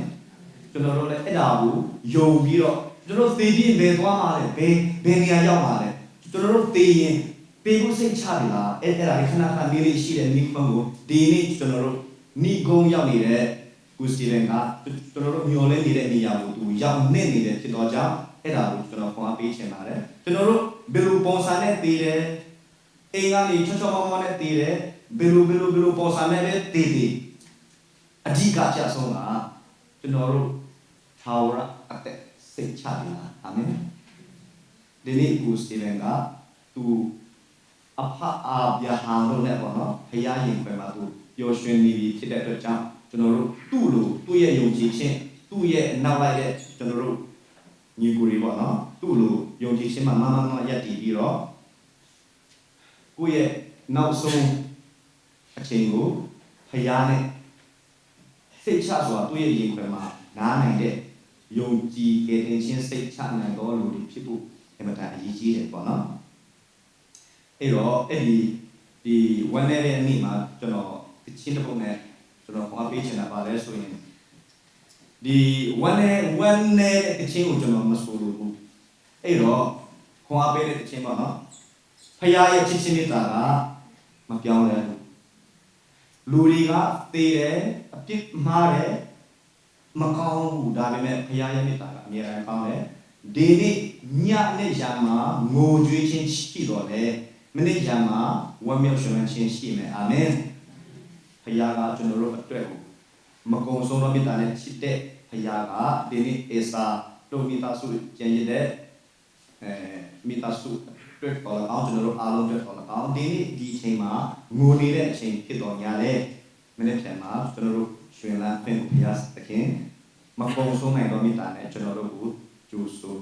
Speaker 9: ကျွန်တော်တို့လည်းအဲ့ဒါကိုယုံပြီးတော့ကျွန်တော်တို့သေပြီးဘယ်သွားမှာလဲဘယ်ဘယ်နေရာရောက်မှာလဲကျွန်တော်တို့သေရင်သေဖို့စိတ်ချပြီလားအဲ့အဲ့ဒါလေးခဏခဏလေးလေးရှိတဲ့မိခွန်းကိုဒီနေ့ကျွန်တော်တို့ဏိဂုံးရောက်နေတဲ့ကုစတီဗန်ကကျွန်တော်တို့မျောလဲနေတဲ့နေရာကိုသူရောက်နေနေတဲ့ဖြစ်တော့ကြောင့်အဲ့ဒါကိုကျွန်တော်ခွန်အားပေးချင်ပါတယ်ကျွန်တော်တို့ဘယ်လိုပုံစံနဲ့သေတယ်အိမ်ကနေချောချောမောမောနဲ့သေတယ်ဘယ်လိုဘယ်လိုဘယ်လိုပုံစံနဲ့ပဲသေသေအဓိကကြဆုံးကကျွန်တော်တို့ထာဝရအသက်စိတ်ချပြီလားအာမင်ဒီနေ့ကိုစတီဗန်ကသူအဖအာဗျာဟံလို့နဲ့ပေါ့နော်ဖခင်ရင်ခွင်မှာသူပျော်ရွှင်နေပြီဖြစ်တဲ့အတွက်ကြောင့်ကျွန်တော်တို့သူ့လိုသူ့ရဲ့ယုံကြည်ခြင်းသူ့ရဲ့နောက်လိုက်တဲ့ကျွန်တော်တို့ညီကိုတွေပေါ့နော်သူ့လိုယုံကြည်ခြင်းမှာမမမရပ်တည်ပြီးတော့ကိုယ့်ရဲ့နောက်ဆုံးအချိန်ကိုဖခင်နဲ့စိတ်ချစွာသူ့ရဲ့ရင်ခွင်မှာနားနိုင်တဲ့ယုံကြည်ကယ်တင်ခြင်းစိတ်ချနိုင်သောလူတွေဖြစ်ဖို့အမှန်တန်အရေးကြီးတယ်ပေါ့နော်အဲ့တော့အဲ့ဒီဒီဝန်နေတဲ့နေ့မှာကျွန်တော်တချင်းတစ်ပုဒ်နဲ့ကျွန်တော်ခေါ်ပေးချင်တာပါလဲဆိုရင်ဒီဝန်နေဝန်နေတဲ့တချင်းကိုကျွန်တော်မဆိုလိုဘူးအဲ့တော့ခွန်အားပေးတဲ့တချင်းပေါ့နော်ဖခင်ရဲ့ချစ်ချင်းမေတ္တာကမပြောင်းလဲဘူးလူတွေကသေတယ်အပြစ်မှားတယ်မကောင်းဘူးဒါပေမဲ့ဖခင်ရဲ့မေတ္တာကအမြဲတမ်းကောင်းတယ်ဒီနေ့ညနဲ့ညမှာငိုကြွေးခြင်းရှိတော်လေမနေ့ညမှာဝမ်းမြောက်ရွှင်လန်းခြင်းရှိမယ်အာမင်ဖခင်ကကျွန်တော်တို့အတွက်ကိုမကုံဆုံးသောမေတ္တာနဲ့ချစ်တဲ့ဖခင်ကဒီနေ့အေစာတို့မိသားစုကျန်ရတဲ့ အဲမိသားစုအတွက်တော်၎င်းကျွန်တော်တို့အားလုံးအတွက်တော်၎င်းဒီနေ့ဒီအချိန်မှာငိုနေတဲ့အချိန်ဖြစ်တော်ညာလဲမနေ့ပြန်မှာကျွန်တော်တို့ရှင်လန်းဖွင့်ဘုရားသခင်မကုံဆုံးနိုင်သောမိသားနဲ့ကျွန်တော်တို့ကိုကြိုးဆို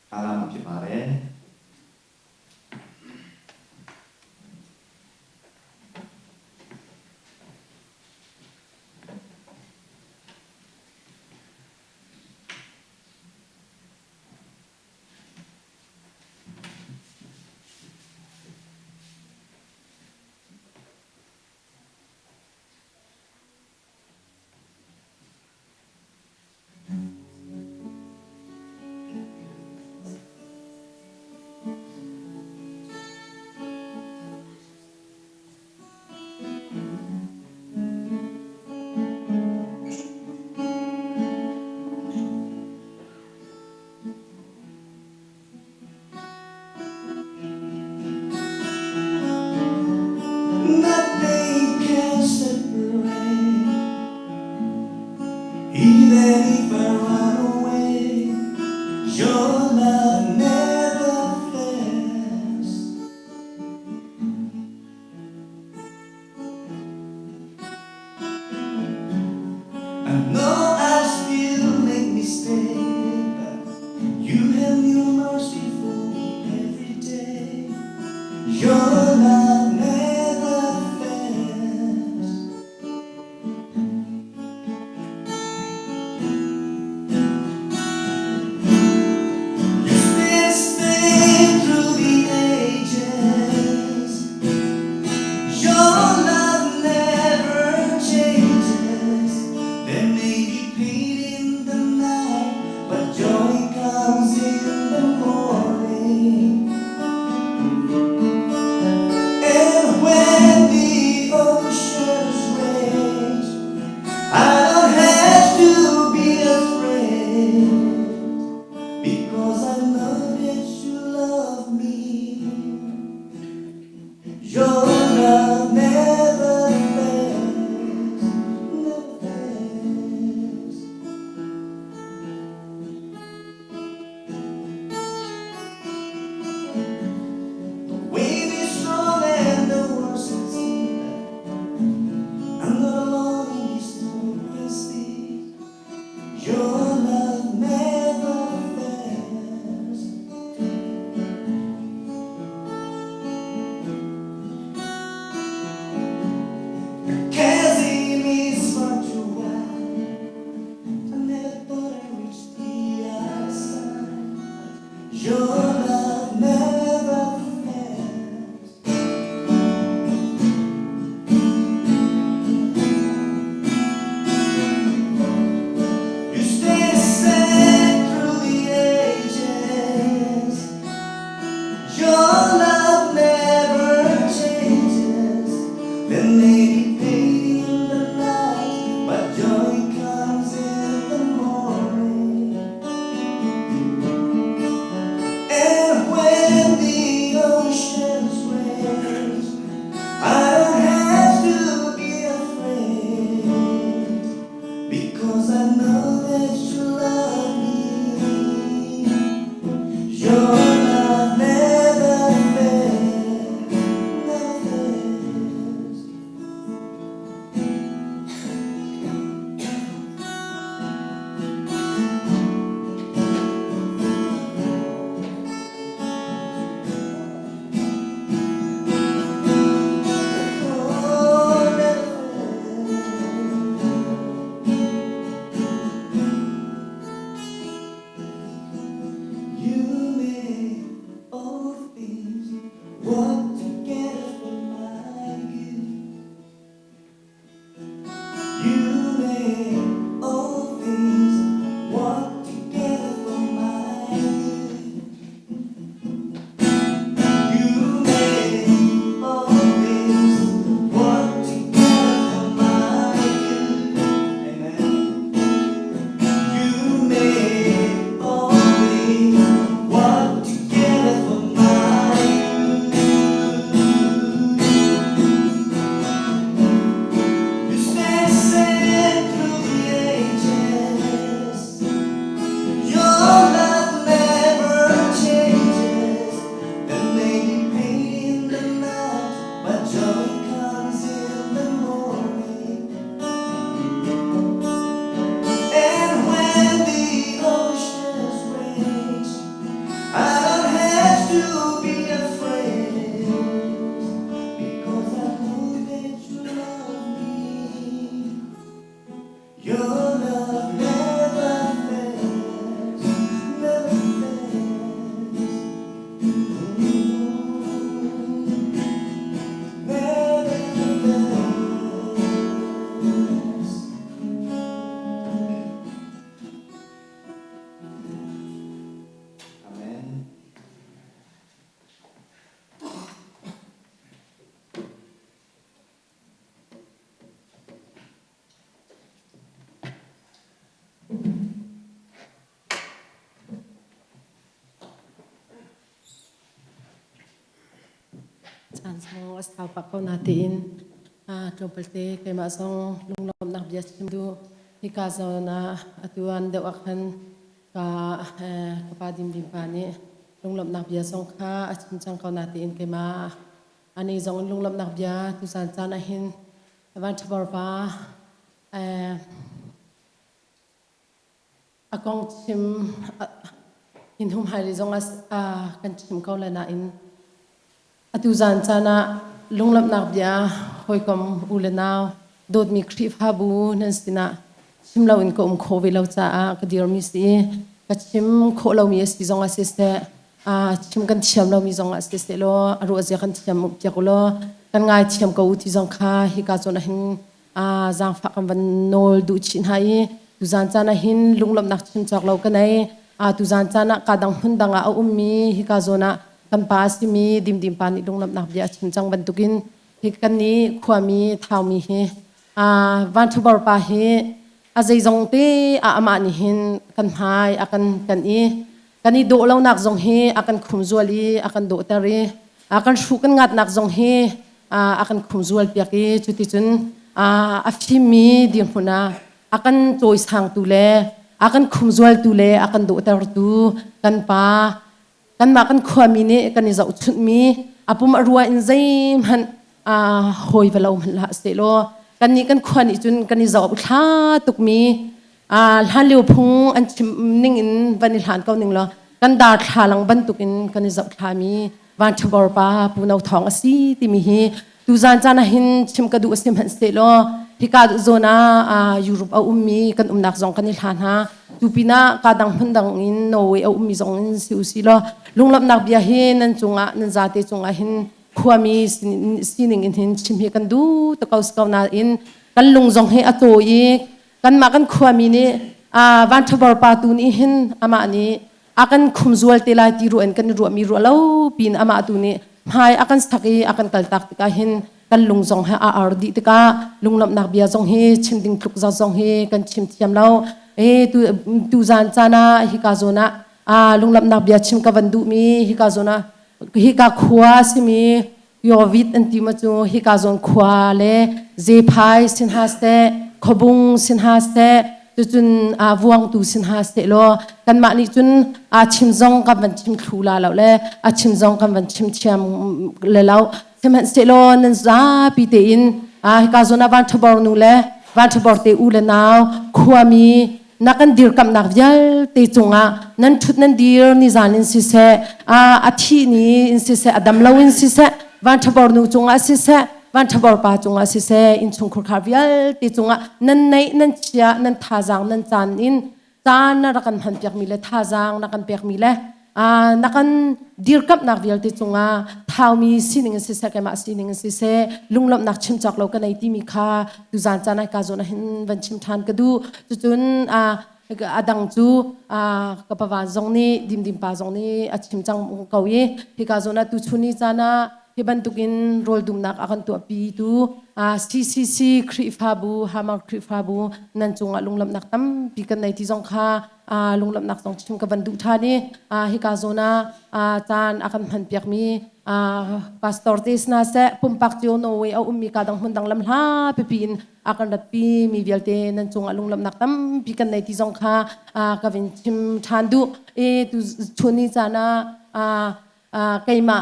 Speaker 9: ထားလာမှာဖြစ်ပါတယ်
Speaker 10: Nothing can separate, even if I run away. Your love never fails. I know I still make mistakes, but you have new mercy for me every day. Your love never fails. You still stay through the ages. Your love never changes. There may be pain in the night, but joy comes in the morning. And when the oceans rage, I don't have to be afraid because I know that you love me. Your love never fails, never fails. The wave is strong and the world is deep. I'm not alone in this open sea. Your love never fails. The chasm is far too wide. I never thought I'd reach the other side. Your love never fails. You stay the same through the ages. Your love never changes. There may be pain in the night, but joy comes in the morning. And when the oceans rage, I don't have to be afraid because I know that you love me. Your love never fails, never fails. Oh, never fails. Your love never fails, never fails. Never fails.
Speaker 9: Amen.
Speaker 11: Caan zong a sau pah ko natein tlawmpalte keimah zong lunglawmhnak bia chim duh. Hika zawn ah atuan deuh ah khan ka ka pa Dim Dim pa nih lunglawmhnak bia zong kha a chim cang ko natein keimah ani zong in lunglawmhnak bia tuzan caan ah hin Van Ṭhabor pa a kong chim hin humhai zong ah kan chim ko le nain atu zan caan ah lunglawmhnak bia hawikom u le nau dawtmi Khrihfabu nan sinah chim loin ka um khawh ve lo caah ka dirmi si ka chim khawh lomi a si zong ah siseh chim kan thiam lomi zong ah siseh law a ruahzia kan thiam piak u law kan ngaithiam ko u ti zong kha hika zawn ah hin zaangfah kan van nawl duh chih hna i tuzan caan ah hin lunglawmhnak chim cawk lo ka nei. Tuzan caan ah ka dang hmun dang ah a ummi hika zawn ah kan pa a simi Dimdim pa nih lunglawmhnak bia a chim cang bantukin hi kan nih khuami Thaumi hi Van Ṭhabor pa hi a zeizong te ah amah nih hin kan hmai a kan kan i kan i dawh lonak zong hi a kan khumzual i a kan dawhter i a kan hruh kan ngatnak zong hi a kan khumzual piak i cuticun a fimmi dirhmun ah a kan cawisangtu le a kan khumzualtu le a kan dawhtertu kan pa kanmah kan khuami nih kan i zohchunhmi a pum a rua in zeihmanh hawi va lo hmanh hlah sehlaw kannih kan khua nih cun kan i zoh thla tukmi hlan lio phung an chim ning in van i hlan ko ning law kan dar thlalang bantukin kan i zoh thlami Van Ṭhabor pa Pu No Thawng a si timi hi tuzan caan ah hin chim ka duh a si hmanh sehlaw hika zawn ah Europe a ummi kan umnak zong kan i hlan hna tu pinah ka dang hmun dang in Norway a ummi zong in si u si law lunglawmhnak bia hi nan cungah nan zate cungah hin khuami sining in hin chim hi kan duh ta ko si ko nain kan lung zong hi a tawi i kanmah kan khuami nih Van Ṭhabor pa tu nih hin amah nih a kan khumzual te lai ti ruah in kan i ruahmi ruah lo pin amah tu nih hmai a kan sak i a kan kaltak tikah hin kan lung zong he a ar dih tikah lunglawmhnak bia zong hi chim ding tluk za zong hi kan chim thiam lo. E tu tu zan caan ah hika zawn ah a lunglawmhnak bia chim ka van duhmi hika zawn ah hika khua simi Yovit an ti ma cu hika zawn khua le Zephai sin ha seh Khobung sin ha seh cucun vuangtu sin ha seh law kanmah nih cun a chim zong kan van chim thlu la lo le a chim zong kan van chim thiam le lo. Sihmanhsehlaw nan zapi tein hika zawn ah Van Ṭhabor nu le Van Ṭhabor te u le nau khuami na kan dirkamhnak vialte cungah nan ṭhut nan dir nizan in siseh, a thih ni in siseh, a dam lo in siseh, Van Ṭhabor nu cungah siseh, Van Ṭhabor pa cungah siseh, innchungkhur khar vialte cungah nan neih nan chia nan thazaang nan caan in caan na rak kan hmanpiakmi le thazaang na kan pekmi le na kan dirkamhnak vialte cungah Thaumi sining in siseh, keimah sining in siseh, lunglawmhnak chim cawk lo ka nei timi kha tuzan caan ai ka zawn ah hin van chim ṭhan ka duh. Cucun a dang cu ka pavan zong nih Dimdim pa zong nih a chim cang ko i hika zawn ah tuchun ni caan ah hi bantukin rawl dumnak a kan tuahpi tu CCC Khrihfabu, Hamar Khrihfabu nan cungah lunglawmhnak tampi kan nei ti zong kha lunglawmhnak zong chim ka van duh ṭhan i hika zawn ah caan a kan hmanpiakmi pastor te sna seh, pumpak cio Norway a ummi ka dang hmun dang lam hla pipi in a kan ratpi mi vialte nan cungah lunglawmhnak tampi kan nei ti zong kha ka vin chim ṭhan duh. E tu chun ni caan ah. Keimah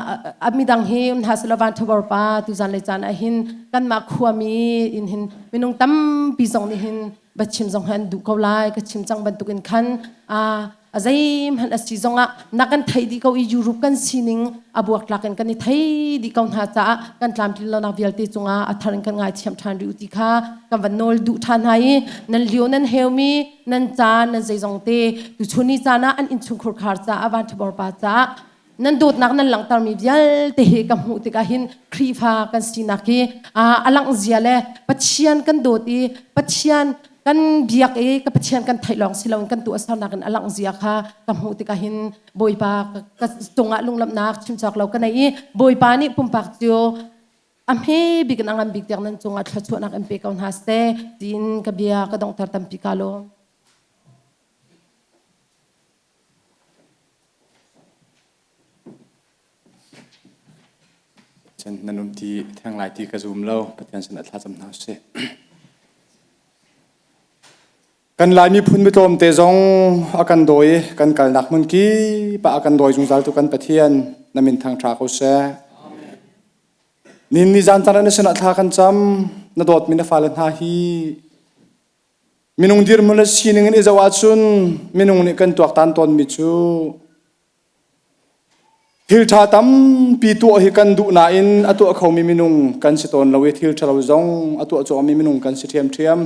Speaker 11: midang hi um hna selaw van thabor pa tuzan le caan ah hin kanmah khuami in hin minung tampi zong nih hin bachim zong hi an duh ko lai. Ka chim cang bantukin khan a zeihmanh a si zongah na kan theih dih ko i Europe kan sining a buaktlak in kan i thei dih ko hna caah kan tlamtlin lonak vialte cungah a thar in kan ngaithiam ṭhan rih u ti kha kan van nawl duh ṭhan hna i nan lio nan heumi nan caan nan zeizong te tuchun ni caan ah an innchungkhur khar caah van ṭhabor pa caah nan dawtnak nan langhtermi vialte hi ka hmuh tikah hin Khrihfa kan sinak hi a langh zia le Pathian kan dawt i Pathian kan biak i ka Pathian kan theih lawng si loin kan tuahsernak in a langh zia kha ka hmuh tikah hin Bawipa ka cungah lunglamhnak chim cawk lo ka nei i Bawipa nih pumpak cio a hme bik in a ngan bik tiang nan cungah thluachuahnak in pe ko hna seh tiin ka bia ka donghter tampi ka lawm.
Speaker 12: Cun nan um ti theng lai ti ka zum lo. Pathian sin ah thlacam hna usih. Kan Lai miphun mitlawmte zong a kan dawi i kan kalnak hmun kip ah a kan dawi zungzal tu kan Pathian na min thangṭha ko seh. Nin ni zan caan na sinah thla kan cam na dawtmi na fale hna hi Minung dirhmun le sining in i zoh ahcun minung nih kan tuaktan tawnmi cu thil ṭha tampi tuah hi kan duh nain a tuah khomi minung kan si tawn lo i thil ṭhalo zong a tuah cuahmi minung kan si ṭhiamṭhiam.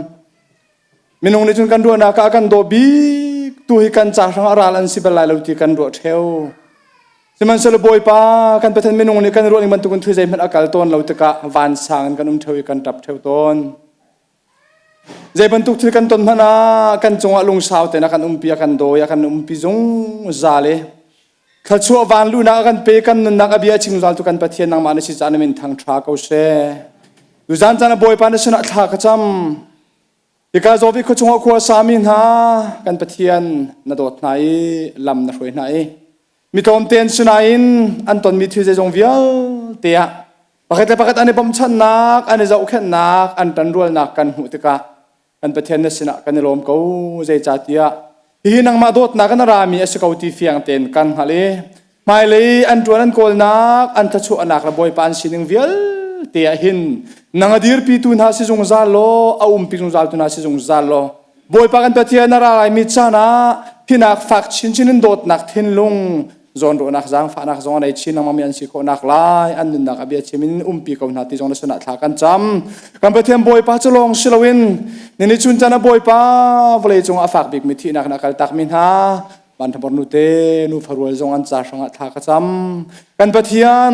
Speaker 12: Minung nih cun kan ruahnak ah a kan daw bik tu hi kan ca hrang ah ral an si bal lai lo ti kan ruah ṭheo. Sihmanhsehlaw Bawipa kan Pathian minung nih kan ruah ning bantukin thil zeihmanh a kal tawn lo tikah vansang in kan um ṭheo i kan ṭap ṭheo tawn. Zei bantuk thil kan ton hmanh ah kan cungah lungsau tein a kan umpi, a kan dawi, a kan umpi zungzal i thluachuah van luhnak a kan pe, kan nunnak a bia a chim zungzal tu kan Pathian nangmah na si caah na min thangṭha ko seh. Tuzan caan ah Bawipa na sinah thla ka cam. Hika Zovi khua chungah khua sami hna kan Pathian na dawt hna i lam na hruai hna i mi tlawmte an si nain an tonmi thil zeizong vialte ah pakhat le pakhat an i bawmchannak an i zohkhenhnak an ṭanrualnak kan hmuh tikah kan Pathian na sinah kan i lawm ko. Zeicahtiah hihi nangmah dawtnak in a rami a si ko ti fiang tein kan hngalh i hmailei an ṭuan an kawlnak an thluachuahnak le Bawipa an sining vialte ah hin nang a dirpitu hna si zungzal law a umpi zungzaltu hna si zungzal law Bawipa kan Pathian a ra laimi caan ah hinak fak chinchin in dawtnak thinlung zawnruahnak zaangfahnak zong a nei chin lengmangmi an si khawhnak lai an nunnak a bia chim in umpi ko hna ti zong na sinah thla kan cam. Kan Pathian Bawipa cu lawng si loin nini chun caan ah Bawipa vawlei cung ah a fak bikmi thihnak in a kaltakmi hna vanṭhabor nute nu farual zong an ca hrangah thla ka cam. Kan Pathian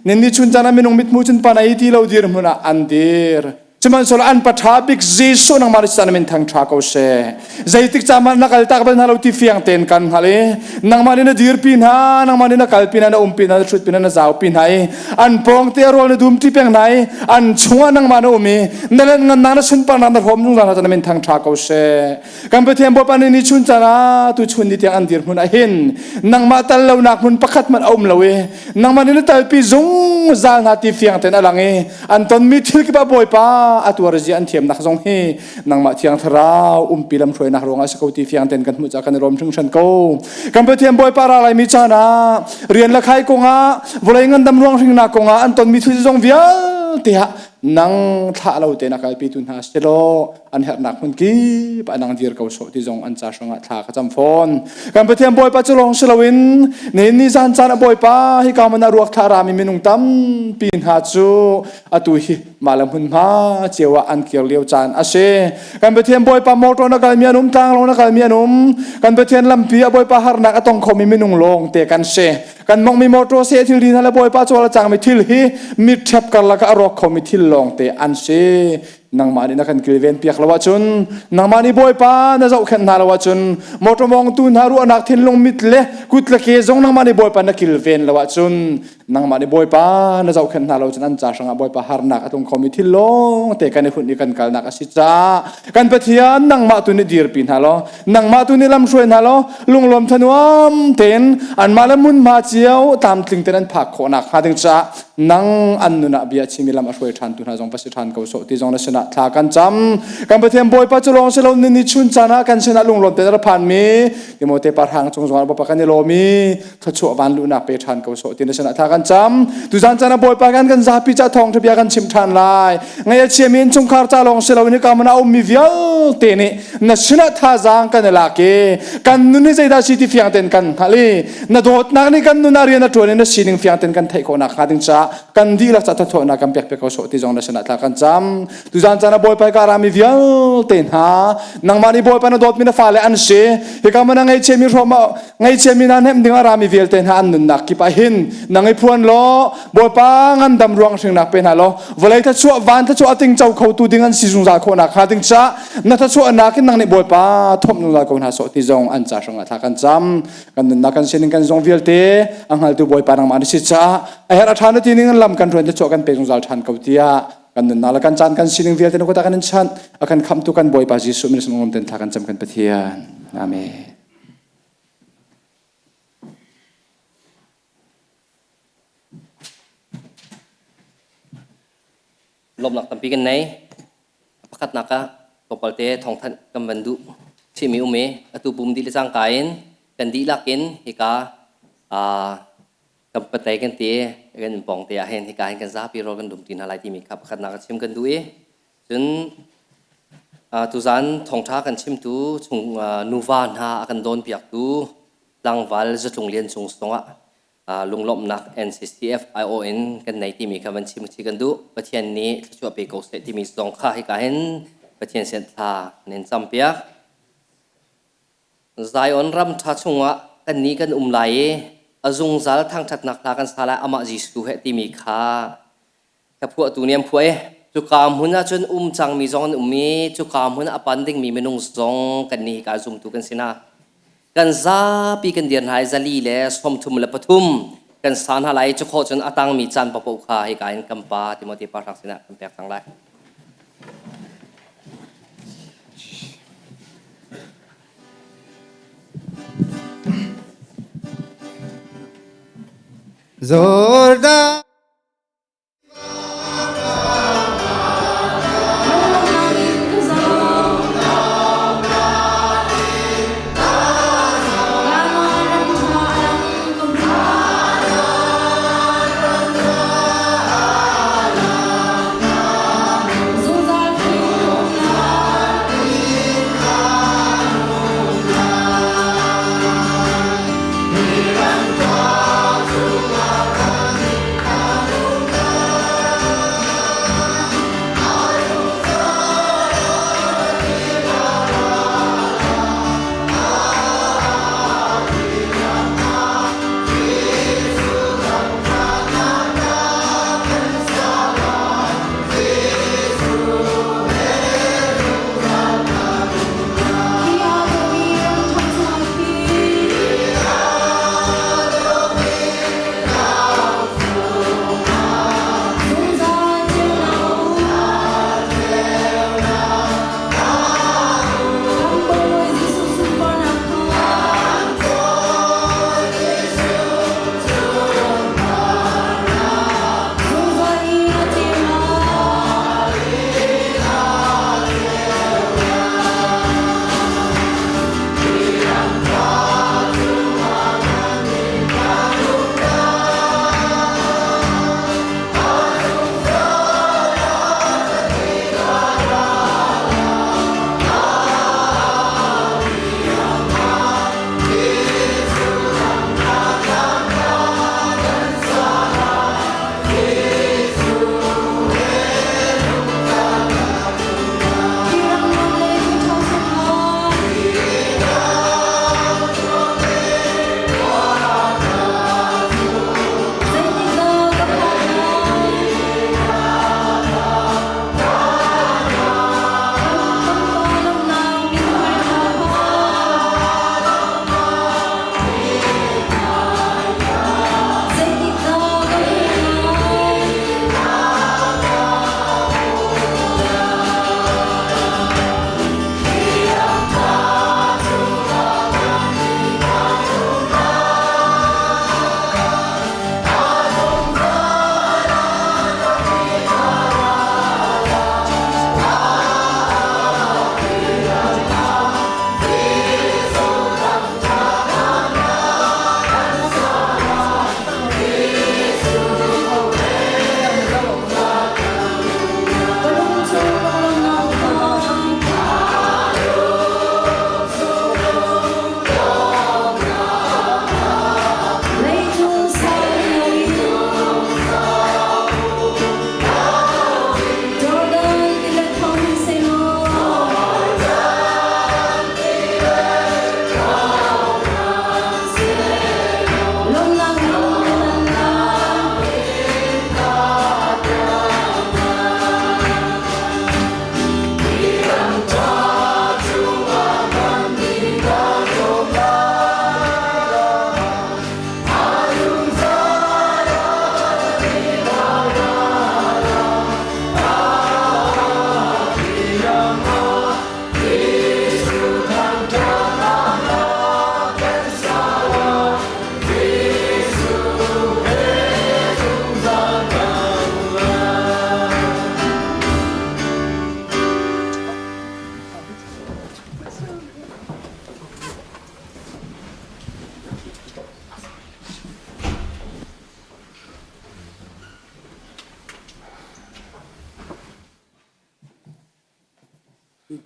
Speaker 12: nini chun caan ah minung mithmuh cun panai ti lo dirhmun ah an dir. Sihmanhsehlaw an paṭha bik Jesuh nangmah nih caan min thangṭha ko seh. Zeitik caan hmanh na kaltak bal hna lo ti fiang tein kan hngalh i nangmah nih na dirpi hna, nangmah nih na kalpi hna, na umpi hna, na ṭhutpi hna, na zaupi hna i an pawng te rawl na dumṭi peng hna i an chungah nangmah na um i na lianhngannak na sunparnak na hrawm zungzal hna caan min thangṭha ko seh. Kan Pathian Bawipa nih ni chun caan ah tu chun ni tiang an dirhmun ah hin nangmah tal lonak hmun pakhat hmanh a um lo i nangmah nih na talpi zungzal hna ti fiang tein a lang i an tonmi thil kip ah Bawipa a tuar zia an thiamnak zong hi nangmah Thiang Thlarau umpi lamhruainak ruangah a si ko ti fiang tein kan hmuh caah kan i lawm hringhran ko. Kan Pathian Bawipa ra laimi caan ah rian le khai kongah vawlei ngandam ruang hringnak kongah an tonmi thil zong vialte ah nang thlah lo tein a kalpitu hna si law an herhnak hmun kip ah nang dir ko sawh ti zong an ca hrangah thla ka cam fawn. Kan Pathian Bawipa cu lawng si loin nihin ni zan caan ah Bawipa hika hmun ah ruak thlah rami minung tampi hna cu atu hi mah le hmunhma cio ah an kir lio caan a si. Kan Pathian Bawipa motor na kalmi an um, tlanglawng na kalmi an um. Kan Pathian lampi ah Bawipa harnak a tong khomi minung lawng te kan si. Kan mongmi motor se thil ri hna le Bawipa cawl a cangmi thil hi mit ṭhep karlak ah a rawk khomi thil lawng te an si. Nangmah nih na kan kilven piak lo ahcun, nangmah nih Bawipa na zohkhenh hna lo ahcun, motor mawngtu hna ruahnak thinlung mit le kut le ke zong nangmah nih Bawipa na kilven lo ahcun, Nangmah nih Bawipa na zohkhenh hna lo cun an ca hrangah Bawipa harnak a tlung khomi thil lawng te kan i hunh i kan kalnak a si caah kan Pathian nangmah tu nih dirpi hna law nangmah tu nih lamhruai hna law lunglawm thanuam tein anmah le hmunhma cio tlamtling tein an phak khawhnak hnga ding caah nang an nun ah bia chimi lam a hruai ṭhan tu hna zong va si ṭhan ko sawh ti zong na sinah thla kan cam. Kan Pathian Bawipa cu lawng si lo ni chun caan ah kan sinah lunglawm tein a ra phanmi Timote parhang cung zong ah Bawipa kan i lawm i thluachuah van luhnak pe ṭhan ko sawh ti na sinah thla kan cam. Tuzan caan ah Bawipa kan kan zapi ca thawngṭha bia kan chim ṭhan lai. Ngai a chiami innchungkhar ca lawng si lo in hika hmun ah a ummi vialte nih na sinah thazaang kan i lak i kan nun hi zeidah si ti fiang tein kan hngalh i na dawtnak nih kan nun ah rian a ṭuan i na sining fiang tein kan theih khawhnak hnga ding caah kan dihlak ca thawthuahnak kan pek piak ko sawh ti zong na sinah thla kan cam. Tuzan caan ah Bawipa ka rami vialte hna nangmah nih Bawipa na dawtmi na fale an si. Hika man a ngeichiami hrawm ngeichiami hna hnemh ding a rami vialte hna an nunnak kip ah hin nang i phuan law Bawipa ngandam ruang hringnak pe hna law vawlei thluachuah van thluachuah a tingco khotu ding an si zungzal khawhnak hnga ding caah na thluachuahnak in nang nih Bawipa thawmh zungzal ko hna sawh ti zong an ca hrangah thla kan cam. Kan nunnak kan sining kan zong vialte a hngaltu Bawipa nangmah na si caah a herh a ṭha na ti ning in lam kan hruai thluachuah kan pe zungzal ṭhan ko tiah kan nunnak le kan caan kan sining vialte na kut ah kan in chanh. A kan khamhtu kan Bawipa Jesuh min sung ten thla kan cam kan Pathian. Amen.
Speaker 1: Lawmnak tampi kan nei. Pakhatnak ah tlawmpal te thawngthanh kan van duh chihmi um i atu pum dih le cangka in kan dihlak in hika kan patei kan ti kan pawng te ah hin hika hin kan zapi rawl kan dum ti hna lai timi kha pakhatnak a chim kan duh i cun tuzan thawngṭha kan chimtu chung nuva hna a kan dawnpiaktu tlangval Zatlung Lian Cung zongah lunglawmhnak NCCF IO in kan nei timi kha van chim chi kan duh. Pathian nih thluachuah pe ko seh timi zong kha hika hin Pathian sin thla nan campiak. Zion ram ṭha chungah kannih kan um lai i a zungzal thangṭhatnak hla kan sa lai amah Jesuh he timi kha ka phuahtu nih an phuah i cuka hmun ah cun um cangmi zong an um i cuka hmun ah a pan dingmi minung zong kannih hika zumtu kan si hna. Kan zapi kan dir hna i 433 kan sa hna lai i cu khawh cun a tangmi caan paohpaoh kha hika in kan pa Timote pa hrang sinah kan pek cang lai.
Speaker 6: Jordan.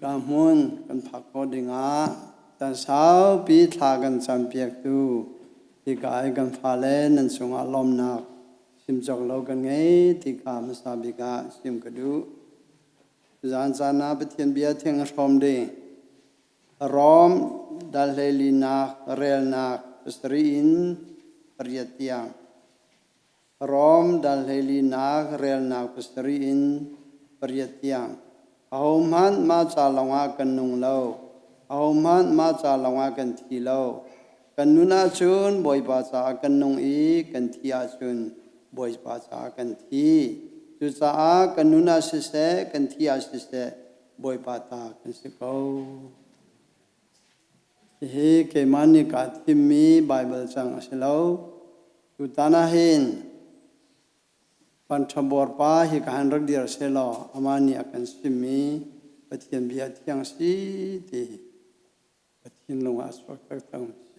Speaker 13: Hika hmun kan phak khawh dingah caan saupi thla kan campiaktu hika i kan fale nan cungah lawmhnak chim cawk lo kan ngei ti kha hmasa bik ah chim ka duh. Zan caan ah Pathian bia thiang a hrawm ding. Rom dal hleilinak relnak pasarih in pariat tiang. Rom dal hleilinak relnak pasarih in pariat tiang. Ahohmanh mah ca lawngah kan nung lo. Ahohmanh mah ca lawngah kan thi lo. Kan nun ahcun Bawipa caah kan nung i kan thi ahcun Bawipa caah kan thi. Cucaah kan nun ah siseh, kan thi ah siseh, Bawipa ta kan si ko. Hihi keimah nih kaa thimmi Baibal cang a si lo. Tutan ah hin Panṭhabuarpa hi ka han rak dir sehlaw amah nih a kan chimmi Pathian bia thiang si ti ka thinlung ah a chuak taktak mi si.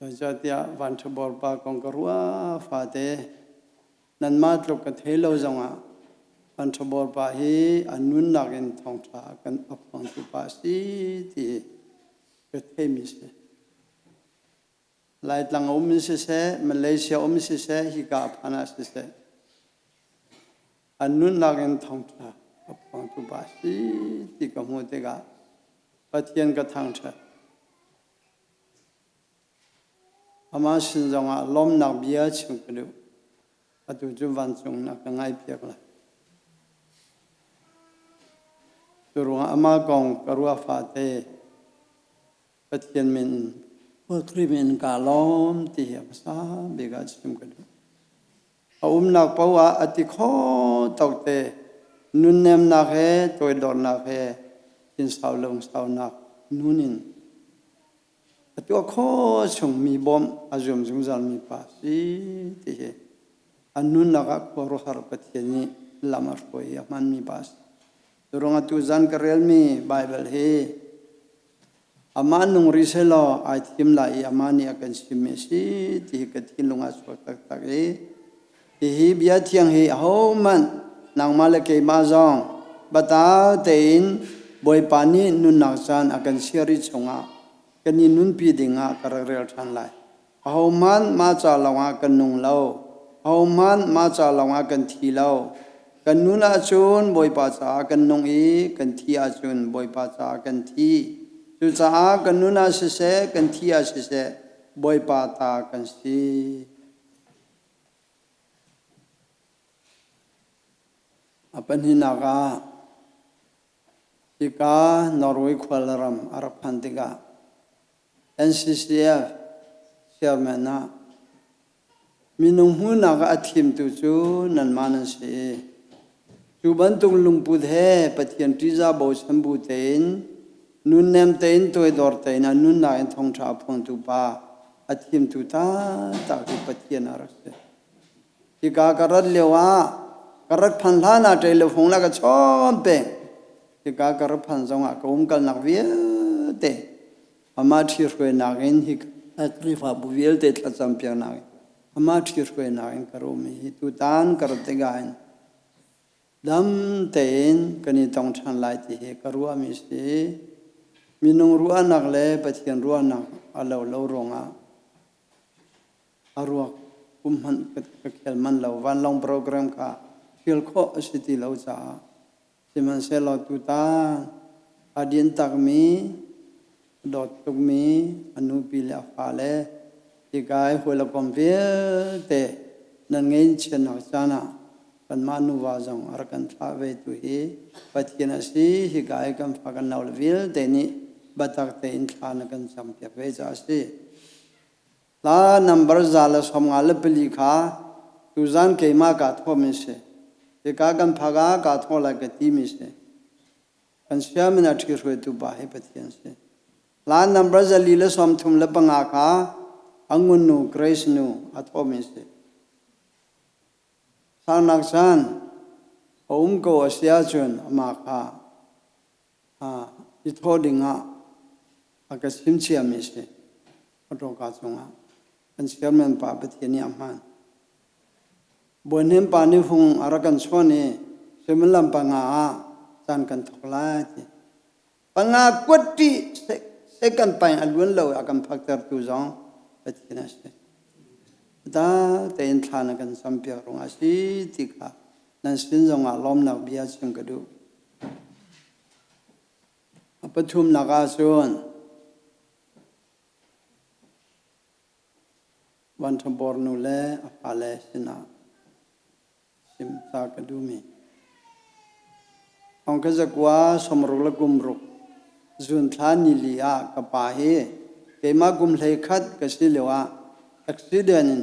Speaker 13: Zeicahtiah Vanṭhabuarpa kong ka ruah fate nanmah tluk ka thei lo zongah Vanṭhabuarpa hi a nunnak in thawngṭha a kan a phuangtu pa a si ti ka theimi si. Laitlang a um in siseh, Malaysia um siseh, hika a phan ah siseh, an nunnak in thawngṭha a phuangtu pa si ti ka hmuh tikah Pathian ka thangṭhat. Amah sin zongah lawmnak bia chim ka duh. Atu cu vancung na ka ngaihpiak lai. Cu ruangah amah kong ka ruah fate Pathian min in Khrih min in kaa lawm ti hi a hmasa bik ah chim ka duh. A umnak paoh ah a ti kho tok te nunnemnak he toidornak he thinsau lungsaunak nun in a tuah khawh chung mi bawmh a zuam zungzal mi pa si ti hi a nunnak ah khuaruahhar Pathian nih lam a hruai i a hmanmi pa si. Cu ruangah tuzan ka relmi Baibal hi amah nung rih sehlaw ai thim lai i amah nih a kan chimmi a si ti hi ka thinlung ah a chuak taktak i hihi bia thiang hi ahohmanh nangmah le keimah zong biatak tein Bawipa nih nunnak caan a kan chiah rih chungah kan i nunpi dingah ka rak rel ṭhan lai. Ahohmanh mah ca lawngah kan nung lo. Ahohmanh mah ca lawngah kan thi lo. Kan nun ahcun Bawipa caah kan nung i kan thi ahcun Bawipa caah kan thi. Cucaah kan nun ah siseh, kan thi ah siseh, Bawipa ta kan si. A pahnihnak ah, hika Norway khualram a rak phan tikah NCCF chairman ah minung hmuhnak ah a thimtu cu nanmah nan si i cu bantuk lungput he Pathian ṭihzah bochan bu tein nunnem tein toidor tein a nunnak in thawngṭha a phuangtu pa a thimtu taktak hi Pathian a rak si. Hika ka rat lio ah ka rat phan hlan ah ṭeilofung la ka chawn peng. Hika ka rat phan zongah ka umkalnak vialte amah ṭhihruainak in hi Khrihfabu vialte thlacam piaknak in amah ṭhihruainak in ka rum i hi tutan ka rat tikah hin dam tein kan i tong ṭhan lai ti hi ka ruahmi si. Minung ruahnak le Pathian ruahnak a lo lo ruangah a ruak kum hmanh ka khel manh lo. Vanlawng program kha ṭhial khawh a si ti lo caah Sihmanhsehlaw tutan a din takmi, a dawt tukmi a nupi le a fale hika i hawi le kom vialte nan ngeinchiatnak caan ah kanmah nuva zong a rak kan thlah ve tu hi Pathian a si. Hika i kan fa kan naule vialte nih biatak tein thla na kan campiak ve caah a si. Hla nambar 154 kha tuzan keimah kaa thawhmi si. Hika kan phak ah kaa thawh lai ka timi si. Kan siamin a ṭhihruaitu pa hi Pathian si. Hla nambar 435 kha Angun nu Grace nu a thawhmi si. Sangnak caan a um ko a si ahcun amah kha i thawh dingah a ka chimchiami si. Motorka cungah kan chairman pa Pathian nih a hman. Bawi pa nih hung a rak kan chawn i suimilam panga ah Caan kan thawk lai ti. Panga kuat ṭih second pain a luan lo a kan phaktertu zong Pathian a si. Ta tein thla na kan campiak ruangah a si ti kha nan sin zongah lawmnak bia chim ka duh. A pathumnak ah cun Van Ṭha Bor nu le a fale sinah chim ta ka duhmi. Thong ka zakua sawmruk le kum ruk zun thla ni li ah ka pa hi keimah kum hlei khat ka si lio ah accident in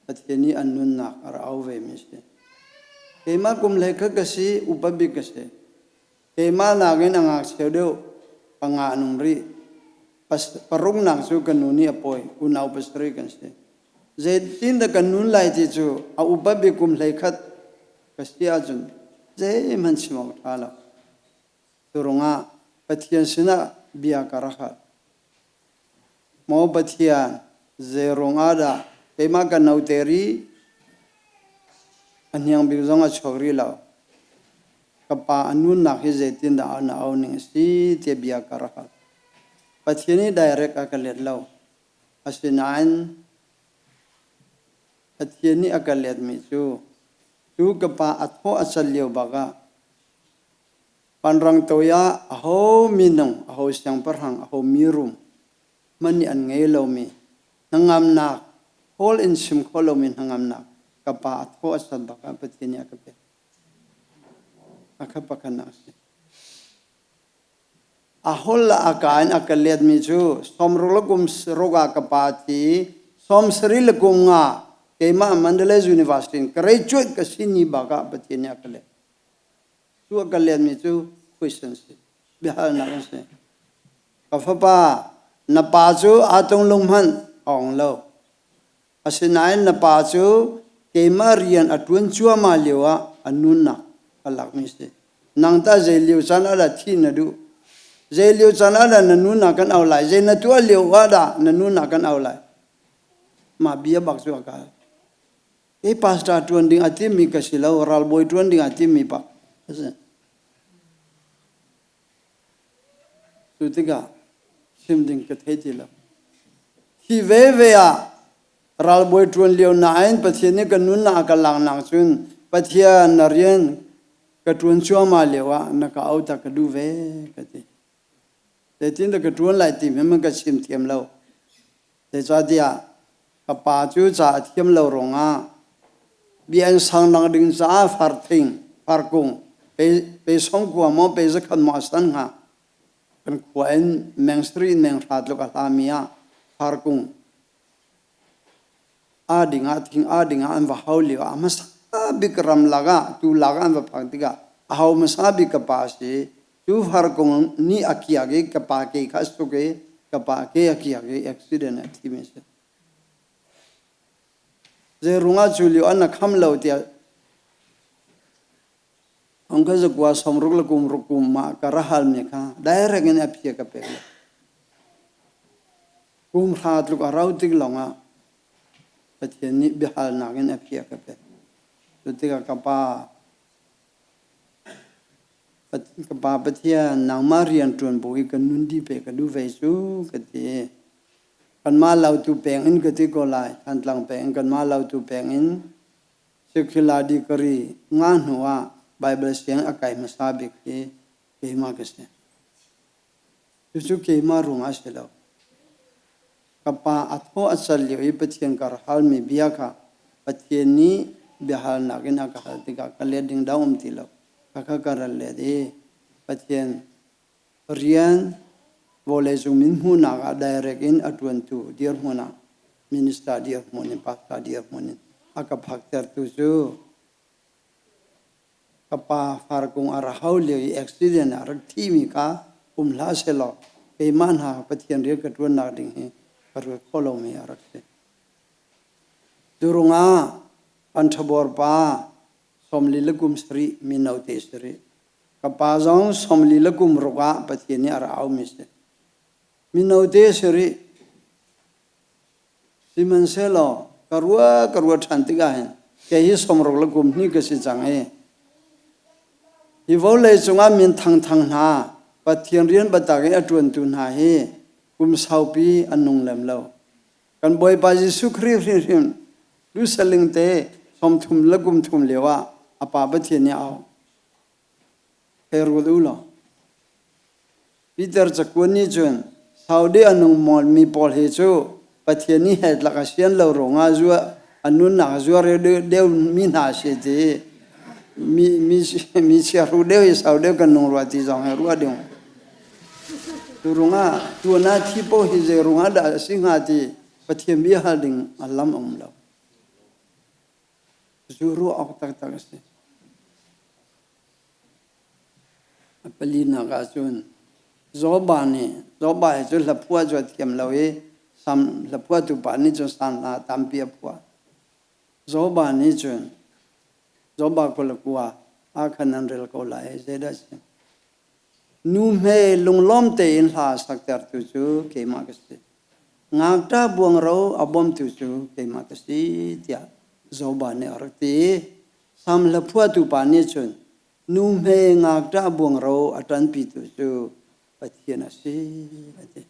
Speaker 13: Pathian nih an nunnak a ra au ve mi si. Keimah kum hlei khat ka si, upa bik ka si. Keimah nakin a ngakchia deuh panga an um rih. Paruknak cu ka nu nih a pawi, unau pasarih kan si. Zeitindah kan nun lai ti cu a upa bik kum 11 ka si ahcun zeihmanh chim awk ṭha lo. Cu ruangah Pathian sinah bia ka rak hal. Maw Pathian, zei ruangah dah keimah ka note rih? A hniang bik zong a chuak rih lo. Ka pa a nunnak hi zeitindah na au ning a si tiah bia ka rak hal. Pathian nih direct a ka let lo. Asinain Pathian nih a ka letmi cu, cu ka pa a thaw a cal lio bak ah Vanrang toi ah aho minung, aho siangpahrang, aho mirum hmanh nih an ngei lomi hnangamnak, hawl in chim khawh lomi hnangamnak ka pa a thaw a sat bak ah Pathian nih a ka pek. A kha pakhatnak a si. A hol le a ka in a ka letmi cu sawmruk le kum ruk ah ka pa thi, sawmsarih le kum nga keimah Mandalay University in graduate ka si ni bak ah Pathian nih a ka let. Cu a ka letmi cu question si. Biahalnak an si. Ka fapa, na pa cu aa tlung hmanh a ong lo. Asinain na pa cu keimah rian a ṭuan cuahmah lio ah a nunnak a lakmi si. Nang tah zei lio caan ah dah thi na duh? Zei lio caan ah dah na nunnak kan au lai? Zei na tuah lio ah dah na nunnak kan au lai? Mah bia bak cu a ka hal. Hi pastor ṭuan ding a timmi ka si lo, ralbawi ṭuan ding a timmi pa a si. Cu tikah chim ding ka thei ti lo. Hi veve ah ralbawi ṭuan lio nain Pathian nih ka nunnak a ka laknak cun Pathian na rian ka ṭuan cuahmah lio ah na ka auh tak ka duh ve ka ti. Zeitindah ka ṭuan lai ti hmanh ka chim thiam lo. Zeicahtiah ka pa cu ca a thiam lo ruangah bia in sang nak ding caah farthing, farkung, pe, pe sawmkua maw pe zakhat maw a san hnga. Kan khua in meng sarih in meng hra tluk a hlami ah farkung a ding ah thing a ding ah an va hau lio ah hmasa bik ram lak ah tu lak ah an va phak tikah a hau hmasa bik ka pa a si. Cu farkung nih a kiak i ka pa ke kha a suk i ka pa ke a kiak i accident a thimi a si. Zei ruangah cu lio an na kham lo tiah ong ka zakua sawmruk le kum ruk kum ma ka ra halmi kha direct in a phia ka pek lo. Kum hra tluk a rau tik lawngah Pathian nih biahalnak in a phia ka pek. Cu tikah ka pa Ka Pa Pathian, nangmah rian ṭuan bu i ka nun dih pe ka duh ve cu ka ti. Kanmah lautu peng in ka ti ko lai. Thantlang peng in kanmah lautu peng in secular degree ngah hnu ah Baibal siang a kai hmasa bik hi keimah ka si. Cucu keimah ruangah a si lo. Ka pa a thaw a cal lio i Pathian ka rak halmi bia kha Pathian nih biahalnak in a ka hal tikah ka let ding dah um ti lo. Khakha ka ral let i Pathian rian vawleicung min hmuhnak ah direct in a ṭuantu dirhmun ah minister dirhmun in pastor dirhmun in a ka phaktertu cu Ka pa farkung a ra hau lio i accident ah rak thimi kha um hlah sehlaw keimah hna Pathian rian ka ṭuannak ding hi ka ruat kho lomi a rak si. Cu ruangah Panthabor pa 40 le kum sarih mino te si rih. Ka pa zong 40 le kum ruk ah Pathian nih a ra aumi si. Mino te si rih. Sihmanhsehlaw ka ruah ka ruah ṭhan tikah hin kei hi sawmruk le kum hnih ka si cang i hi Hi vawlei cungah min thangthang hna Pathian rian biatak i a ṭuantu hna hi kum saupi an nung lem lo. Kan Bawipa Jesuh Khrih hrimhrim Lusaling te 30 le kum thum lio ah a Pa Pathian nih a auh. Hei ruat u law. Peter cakuan nih cun Saudi a nung mi pawl hi cu Pathian nih he tlak a sian lo ruangah zua a nunnak zuar deuh mi hna si ti mi mi mi chiahru deuh hi sau deuh kan nung rua ti zong hi ruah ding. Tu rungah tuan ah thi po hi zei rungah dah a si hnga ti Pathian bia hal ding a lam a um lo. Cu ruah awk taktak a si. A palinak ah cun Joba nih Joba hi cu hlaphuah cu a thiam lo i sam hlaphuahtu pa nih cun sang hla tampi a phuah. Joba nih cun Joba 29 ah khan an rel ko lai zeidah a si? Nu hme lunglawm tein hla a saktertu cu keimah ka si. Ngakṭah buangro a bawmtu cu keimah ka si tiah Joba nih a rak ti. Sam hlaphuahtu pa nih cun nu hme ngakṭah buangro a ṭanpitu cu Pathian a si a ti.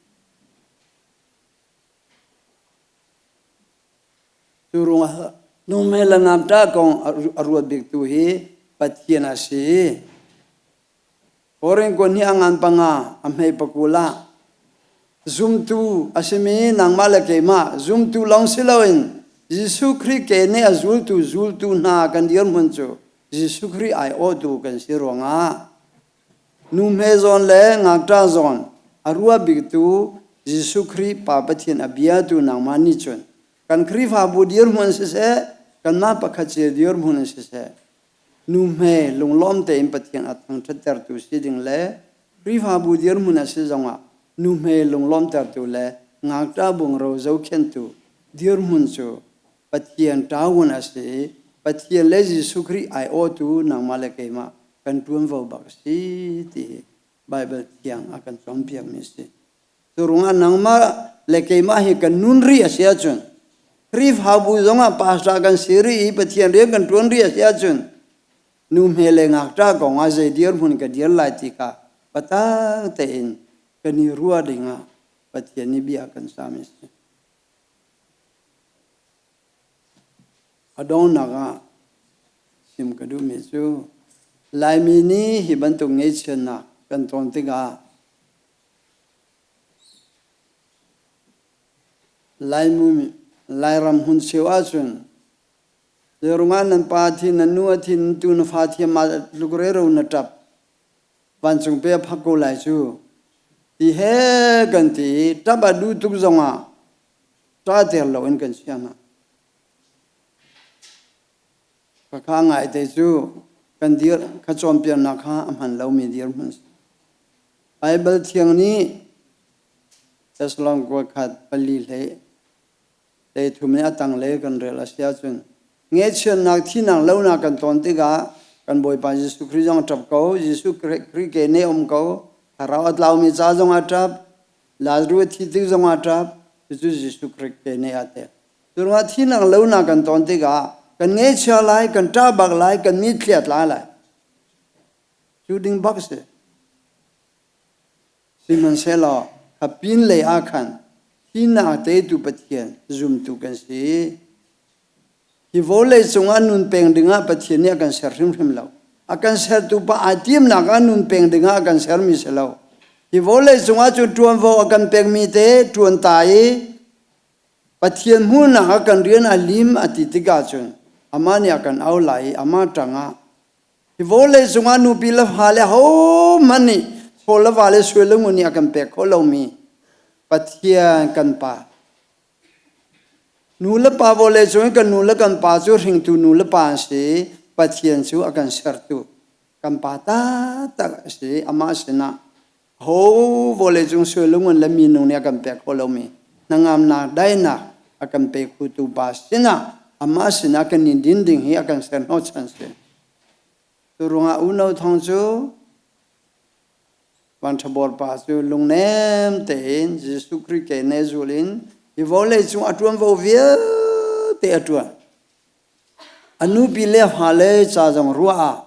Speaker 13: Cu ruangah nu hme le ngakṭah kong a ruat biktu hi Pathian a si. Korin kun hi a ngan panga a hmei pakul ah zumtu a simi nangmah le keimah zumtu lawng si loin Jesuh Khrih ke nih a zultu zultu hna kan dirhmun cu Jesuh Khrih aiawhtu kan si ruangah nu hme zawn le ngakṭah zawn a ruah biktu Jesuh Khrih Pa Pathian a biatu nangmah nih cun kan Khrihfabu dirhmun siseh kanmah pakhat cio dirhmun siseh Nuhmei lunglawm tein Pathian a thangṭhattertu si ding le Khrihfabu dirhmun a si zongah nuhmei lunglawmtertu le ngakṭah bungro zohkhenhtu dirhmun cu Pathian ṭavuan a si i Pathian le Jesuh Khrih aiawhtu nangmah le keimah kan ṭuanvo bak a si ti hi Baibal thiang a kan cawnpiakmi a si. Cu ruangah nangmah le keimah hi kan nun rih a si ahcun Khrihfabu zongah pastor kan si rih i Pathian rian kan ṭuan rih a si ahcun nu hme le ngakṭah kong ah zei dirhmun ka dir lai ti kha biatak tein kan i ruah dingah Pathian nih bia kan sami a si. A donghnak ah chim ka duhmi cu Laimi nih hi bantuk ngaihchiatnak kan ton tikah Laimu Lairam hmun cheu ahcun zeirungah nan pa a thi, nan nu a thi, nan tu na fa thiam ah tluk rero na ṭap. Vancung pe a phak ko lai cu. Ti he kan ti i ṭap a duh tuk zongah ṭah ter loin kan chia hna. Khakha ngaite cu kan dir kha cawnpiaknak kha a hman lomi dirhmun a si. Baibal thiang nih Thessalon kuakhat pali hlei hlei thum nih a tanglei kan rel a si ahcun ngaihchiatnak thihnak lonak kan ton tikah kan Bawipa Jesuh Khrih zong a ṭap ko Jesuh Khrih ke nih a um ko thlarau a tlaumi ca zong a ṭap Lazarus a thih tik zong a ṭap cucu Jesuh Khrih ke nih aa tel Curuangah thihnak lonak kan ton tikah kan ngaihchia lai, kan ṭah bak lai, kan mitthli a tla lai. Cu ding bak si. Sihmanhsehlaw kha pin lei ah khan thihnak teitu Pathian zumtu kan si. Hi vawlei cungah nun peng dingah Pathian nih a kan ser hrimhrim lo. A kan sertu pa ai timnak ah nun peng dingah a kan sermi si lo. Hi vawlei cungah cu ṭuanvo a kan pekmi te ṭuan ta i Pathian hmuhnak ah kan rian a lim a ti tikah cun amah nih a kan au lai i amah ṭangah hi vawlei cungah nupi le fale hohmanh nih chaw le va le sui le ngun nih a kan pek khawh lomi Pathian kan Pa nu le pa vawlei cung i kan nu le kan pa cu hringtu nu le pa an si Pathian cu a kan sertu kan pa taktak a si amah sinah Ho vawleicung sualungun le minung nih a kan pek khawh lomi hnangamnak daihnak a kan pe khotu pa sinah amah sinah kan i din ding hi a kan ser hnawhchan si. Cu ruangah unau thong cu vanṭhabawr pa cu lungnem tein Jesuh Khrih ke ne zul in hi vawlei cung a ṭuanvo vialte a ṭuan. A nupi le fale ca zong ruah ah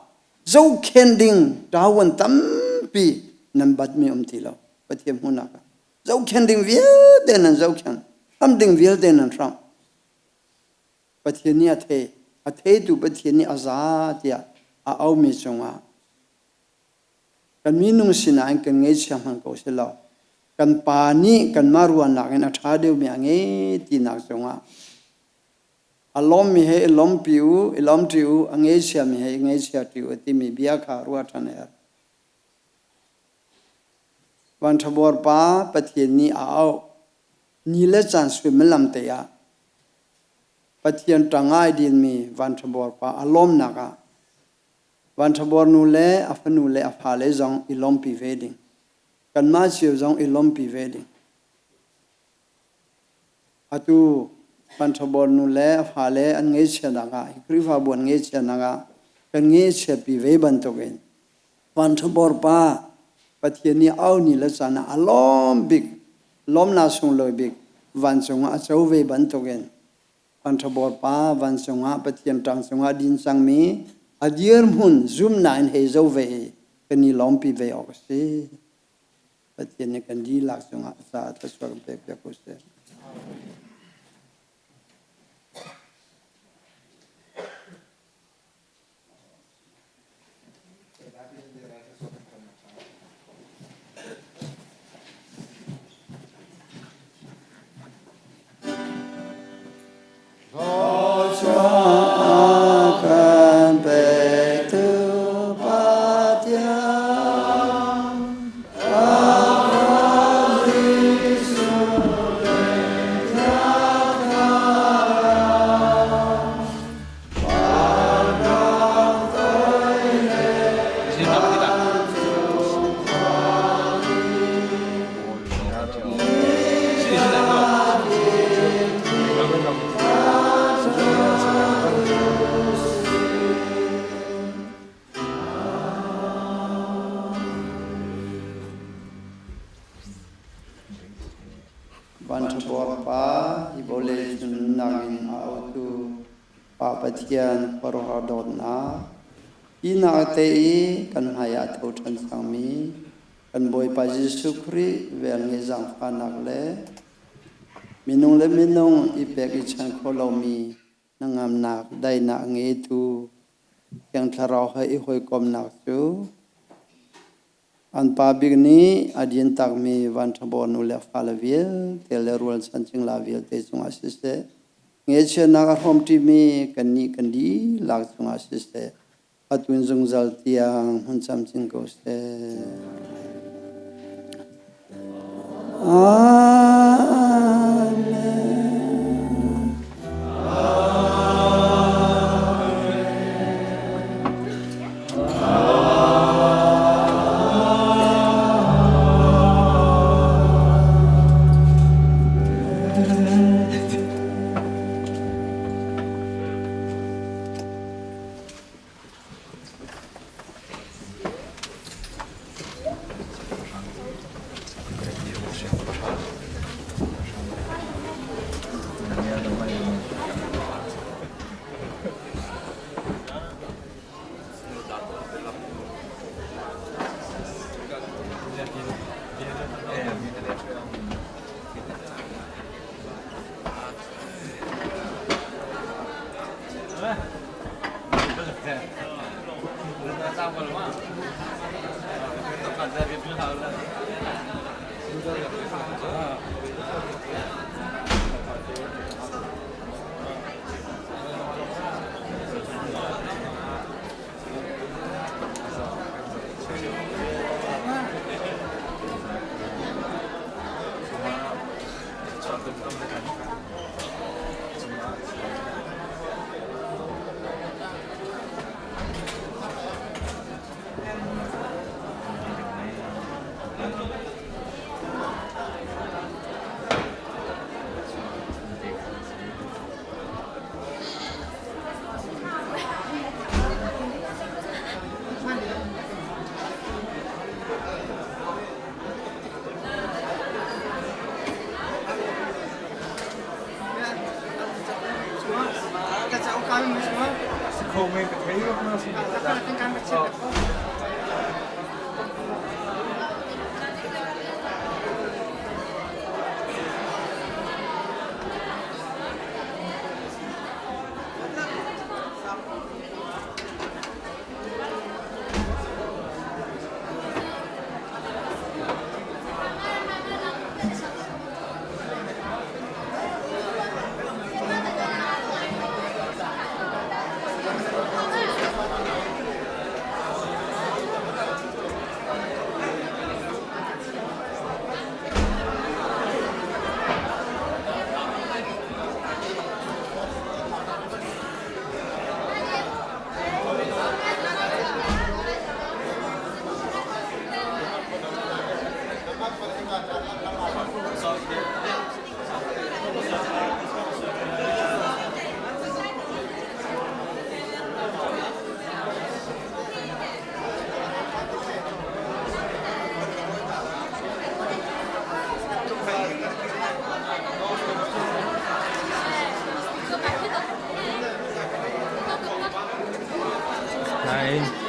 Speaker 13: Zohkhen ding ṭawan tampi nan batmi um ti lo. Pathian hmuhnak ah. Zohkhen ding vialte nan zohkhen. Hram ding vialte nan hramh. Pathian nih a thei. A theitu Pathian nih a za tiah a aumi cungah kan minung sinain kan ngeichia hmanh ko si lo. Kan pa nih kanmah ruahnak in a ṭha deuhmi a ngei tinak cungah a lawmmi he i lawmpi u, i lawmṭi u, a ngeichiami he i ngeichiaṭi u timi bia kha ruah ṭhan a herh. Vanṭhabuar pa Pathian nih a auh. Ni le caan suimilam te ah Pathian ṭang ah ai dinmi vanṭhabuar pa a lawmnak ah vanṭhabuar nu le a fanu le a fale zong i lawmpi ve ding. Kanmah cio zong i lawmpi ve ding. Atu vanṭhabuar nu le a fale an ngaihchiatnak ah, hi Khrihfabu an ngaihchiatnak ah kan ngaihchiatpi ve bantukin vanṭhabuar pa Pathian nih au ni le caan ah a lawm bik, lawmnak sunglawi bik vancung ah a co ve bantukin vanṭhabuar pa vancung ah Pathian ṭang cungah a din cangmi a dirhmun zumnak in hei zo ve i kan i lawmpi ve awk a si. Pathian nih kan dihlak cungah a caah thluachuah kan pekpiak ko seh. Thluachuah kan pektu Pathian, Vanṭhabuak pa hi vawlei cung nunnak in a autu Pa Pathian khuaruahhar dawtnak, ihnak te i kan hmai ah tho ṭhan cangmi kan Bawipa Jesuh Khrih velngeih zaangfahnak le minung le minung i pek i chan kho lomi hnangamnak daihnak a ngeitu Thiang Thlarau he i hawikomhnak cu an pa bik nih a din takmi vanṭhabaw nu le fale vialte le rualchan cingla vialte cungah siseh, ngaihchiatnak a hrawmṭimi kannih kan dihlak cungah siseh, atu in zungzal tiang hmun camcin ko seh. Amen.
Speaker 14: Nain